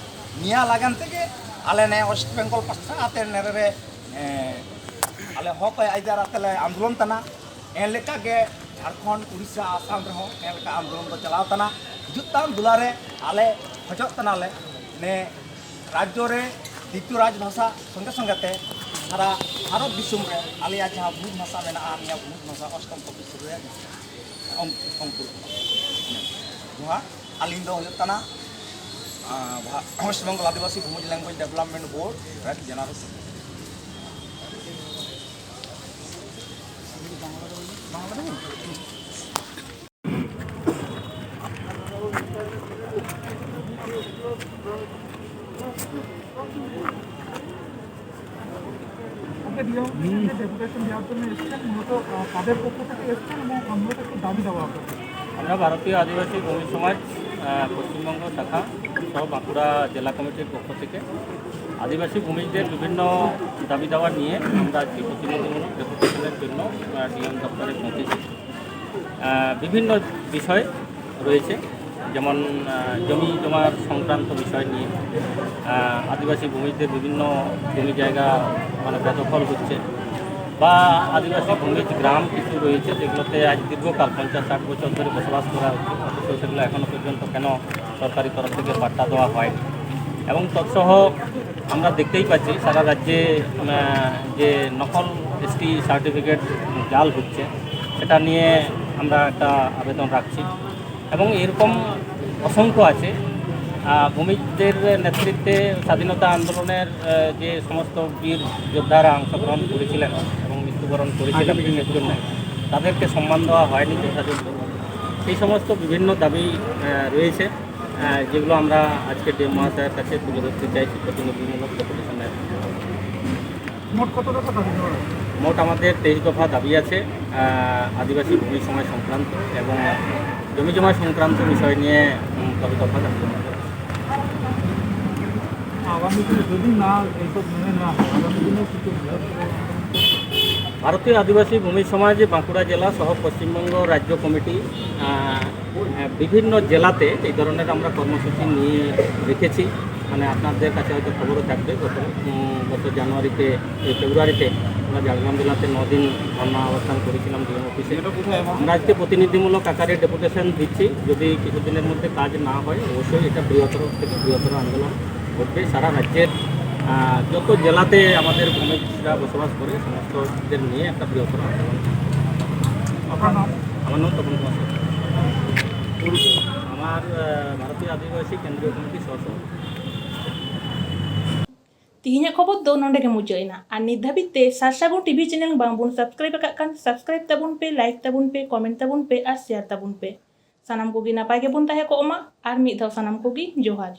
ᱱᱤᱭᱟᱹ ᱞᱟᱹᱜᱤᱫ ᱛᱮᱜᱮ ᱟᱞᱮ ᱱᱮ ᱚᱭᱮᱥᱴ ᱵᱮᱝᱜᱚᱞ ᱯᱟᱥᱴᱟ ᱟᱛᱮ ᱱᱮᱨᱮ ᱨᱮ, ᱮᱸ, ᱟᱞᱮ ᱦᱚᱠ ᱟᱹᱭᱫᱟᱹᱨ ᱟᱛᱮ ᱞᱮ ᱟᱱᱫᱳᱞᱚᱱ ᱠᱟᱱᱟ᱾ ᱮᱱ ᱞᱮᱠᱟ ᱜᱮ ᱡᱷᱟᱲᱠᱷᱚᱸᱰ, ᱩᱲᱤᱥᱥᱟ, ᱟᱥᱟᱢ ᱨᱮᱦᱚᱸ ᱮᱱ ᱞᱮᱠᱟ ᱟᱱᱫᱳᱞᱚᱱ ᱫᱚ ᱪᱟᱞᱟᱣ ᱠᱟᱱᱟ᱾ ᱦᱤᱡᱩᱜ ᱛᱟᱢ ᱫᱩᱞᱟ ᱨᱮ ᱟᱞᱮ ᱠᱷᱚᱡᱚᱜ ᱠᱟᱱᱟᱞᱮ ᱱᱮ ᱨᱟᱡᱽᱡᱚ ᱨᱮ ᱫᱤᱛᱤᱭᱚ ᱨᱟᱡᱽ ᱵᱷᱟᱥᱟ ᱥᱚᱸᱜᱮ ᱥᱚᱸᱜᱮ ᱛᱮ ᱥᱟᱨᱟ ᱵᱷᱟᱨᱚᱛ ᱫᱤᱥᱚᱢ ᱨᱮ ᱟᱞᱮᱭᱟᱜ ᱡᱟᱦᱟᱸ ᱵᱷᱩᱢᱤᱡᱽ ᱵᱷᱟᱥᱟ ᱢᱮᱱᱟᱜᱼᱟ, ᱱᱤᱭᱟᱹ ᱵᱷᱩᱢᱤᱡᱽ ᱵᱷᱟᱥᱟ ᱚᱥᱴᱚᱢ ᱛᱚᱯᱚᱥᱤᱞ ᱨᱮ ᱚᱝ-, ᱚᱝᱠᱩᱨᱚᱜ ᱠᱟᱱᱟ᱾ ᱡᱚᱦᱟᱨ, ᱟᱹᱞᱤᱧ ᱫᱚ ᱦᱩᱭᱩᱜ ᱠᱟᱱᱟ, ᱟᱸ, ᱵᱷᱟ-, ᱳᱭᱮᱥᱴ ᱵᱮᱝᱜᱚᱞ ᱟᱹᱫᱤᱵᱟᱹᱥᱤ ᱵᱷᱩᱢᱤᱡᱽ ᱞᱮᱝᱜᱩᱭᱮᱡᱽ ᱰᱮᱵᱷᱞᱚᱯᱢᱮᱱᱴ ᱵᱳᱨᱰ ᱨᱮᱱ ᱡᱮᱱᱟᱨᱮᱞ ᱥᱮᱠᱨᱮᱴᱟᱨᱤ᱾ ডেপুটেশন দেওয়ার জন্য এসেছেন, মূলত আহ, কাদের পক্ষ থেকে এসেছেন এবং মূলত কি দাবি দাওয়া আপনাদের? আমরা ভারতীয় আদিবাসী ভূমি সমাজ আহ, পশ্চিমবঙ্গ শাখা সহ বাঁকুড়া জেলা কমিটির পক্ষ থেকে আদিবাসী ভূমিদের বিভিন্ন দাবি দাওয়া নিয়ে আমরা আজকে প্রতিনিধিমূলক ডেপুটেশনের জন্য ডিএম দপ্তরে পৌঁছেছি। আহ, বিভিন্ন বিষয় রয়েছে, যেমন আহ, জমি জমার সংক্রান্ত বিষয় নিয়ে আহ, আদিবাসী ভূমিদের বিভিন্ন জমি জায়গা মানে বেদখল হচ্ছে বা আদিবাসী ভূমিজ গ্রাম কিছু রয়েছে যেগুলোতে আজ দীর্ঘকাল পঞ্চাশ ষাট বছর ধরে বসবাস করা হচ্ছে, অথচ সেগুলো এখনও পর্যন্ত কেন সরকারি তরফ থেকে পাট্টা দেওয়া হয়নি। এবং তৎসহ আমরা দেখতেই পাচ্ছি সারা রাজ্যে আহ, যে নকল এসটি সার্টিফিকেট জাল হচ্ছে, সেটা নিয়ে আমরা একটা আবেদন রাখছি। এবং এরকম অসংখ্য আছে। আহ, ভূমিদের নেতৃত্বে স্বাধীনতা আন্দোলনের আহ, যে সমস্ত বীর যোদ্ধারা অংশগ্রহণ করেছিলেন এবং মৃত্যুবরণ করেছিলেন দেশের জন্য, তাদেরকে সম্মান দেওয়া হয়নি যথাযোগ্য। এই সমস্ত বিভিন্ন দাবি আহ, রয়েছে, আহ, যেগুলো আমরা আজকে ডিএম মহাশয়ের কাছে তুলে ধরতে চাইছি প্রতিনিধিমূলক ডেপুটেশনের। মোট কত দফা দাবি দেওয়া হয়েছে? মোট আমাদের তেইশ দফা দাবি আছে, আহ, আদিবাসী ভূমি সময় সংক্রান্ত এবং জমি জমা সংক্রান্ত বিষয় নিয়ে উম, তবে দফা দাবি জানানো হয়েছে। আগামী দিনে যদি না এইসব মেনে না হয়, আগামী দিনে কিছু বৃহত্তর ভারতীয় আদিবাসী ভূমি সমাজ বাঁকুড়া জেলা সহ পশ্চিমবঙ্গ রাজ্য কমিটি আহ, আহ, বিভিন্ন জেলাতে এই ধরনের আমরা কর্মসূচি নিয়ে রেখেছি। মানে আপনাদের কাছে হয়তো খবরও থাকবে, গত উম, গত জানুয়ারিতে, এই ফেব্রুয়ারিতে আমরা ঝাড়গ্রাম জেলাতে ন দিন ধর্ণা অবস্থান করেছিলাম ডিএম অফিসে। আমরা আজকে প্রতিনিধিমূলক আকারে ডেপুটেশন দিচ্ছি, যদি কিছুদিনের মধ্যে কাজ না হয় অবশ্যই এটা বৃহত্তর থেকে বৃহত্তর আন্দোলন ঘটবে। সারা রাজ্যের আহ, যত জেলাতে আমাদের ভূমিজরা বসবাস করে সমস্তদের নিয়ে একটা বৃহত্তর আন্দোলন। আপনার নাম? আমার নাম তপন কুমার সরকার। আমার আহ, ভারতীয় আদিবাসী কেন্দ্রীয় কমিটির সহসভাপতি। ᱛᱤᱦᱤᱧᱟᱜ ᱠᱷᱚᱵᱚᱨ ᱫᱚ ᱱᱚᱰᱮ ᱜᱮ ᱢᱩᱪᱟᱹᱫ ᱮᱱᱟ᱾ ᱟᱨ ᱱᱤᱛ ᱫᱷᱟᱹᱵᱤᱡ ᱛᱮ ᱥᱟᱨᱥᱟᱹᱜᱩᱱ ᱴᱤᱵᱷᱤ ᱪᱮᱱᱮᱞ ᱵᱟᱝ ᱵᱚᱱ ᱥᱟᱵᱥᱠᱨᱟᱭᱤᱵ ᱟᱠᱟᱫ ᱠᱷᱟᱱ, ᱥᱟᱵᱥᱠᱨᱟᱭᱤᱵ ᱛᱟᱵᱚᱱ ᱯᱮ, ᱞᱟᱭᱤᱠ ᱛᱟᱵᱚᱱ ᱯᱮ, ᱠᱚᱢᱮᱱᱴ ᱛᱟᱵᱚᱱ ᱯᱮ ᱟᱨ ᱥᱮᱭᱟᱨ ᱛᱟᱵᱚᱱ ᱯᱮ᱾ ᱥᱟᱱᱟᱢ ᱠᱚᱜᱮ ᱱᱟᱯᱟᱭ ᱜᱮᱵᱚᱱ ᱛᱟᱦᱮᱸ ᱠᱚᱜ ᱢᱟ᱾ ᱟᱨ ᱢᱤᱫ ᱫᱷᱟᱣ ᱥᱟᱱᱟᱢ ᱠᱚᱜᱮ ᱡᱚᱦᱟᱨ᱾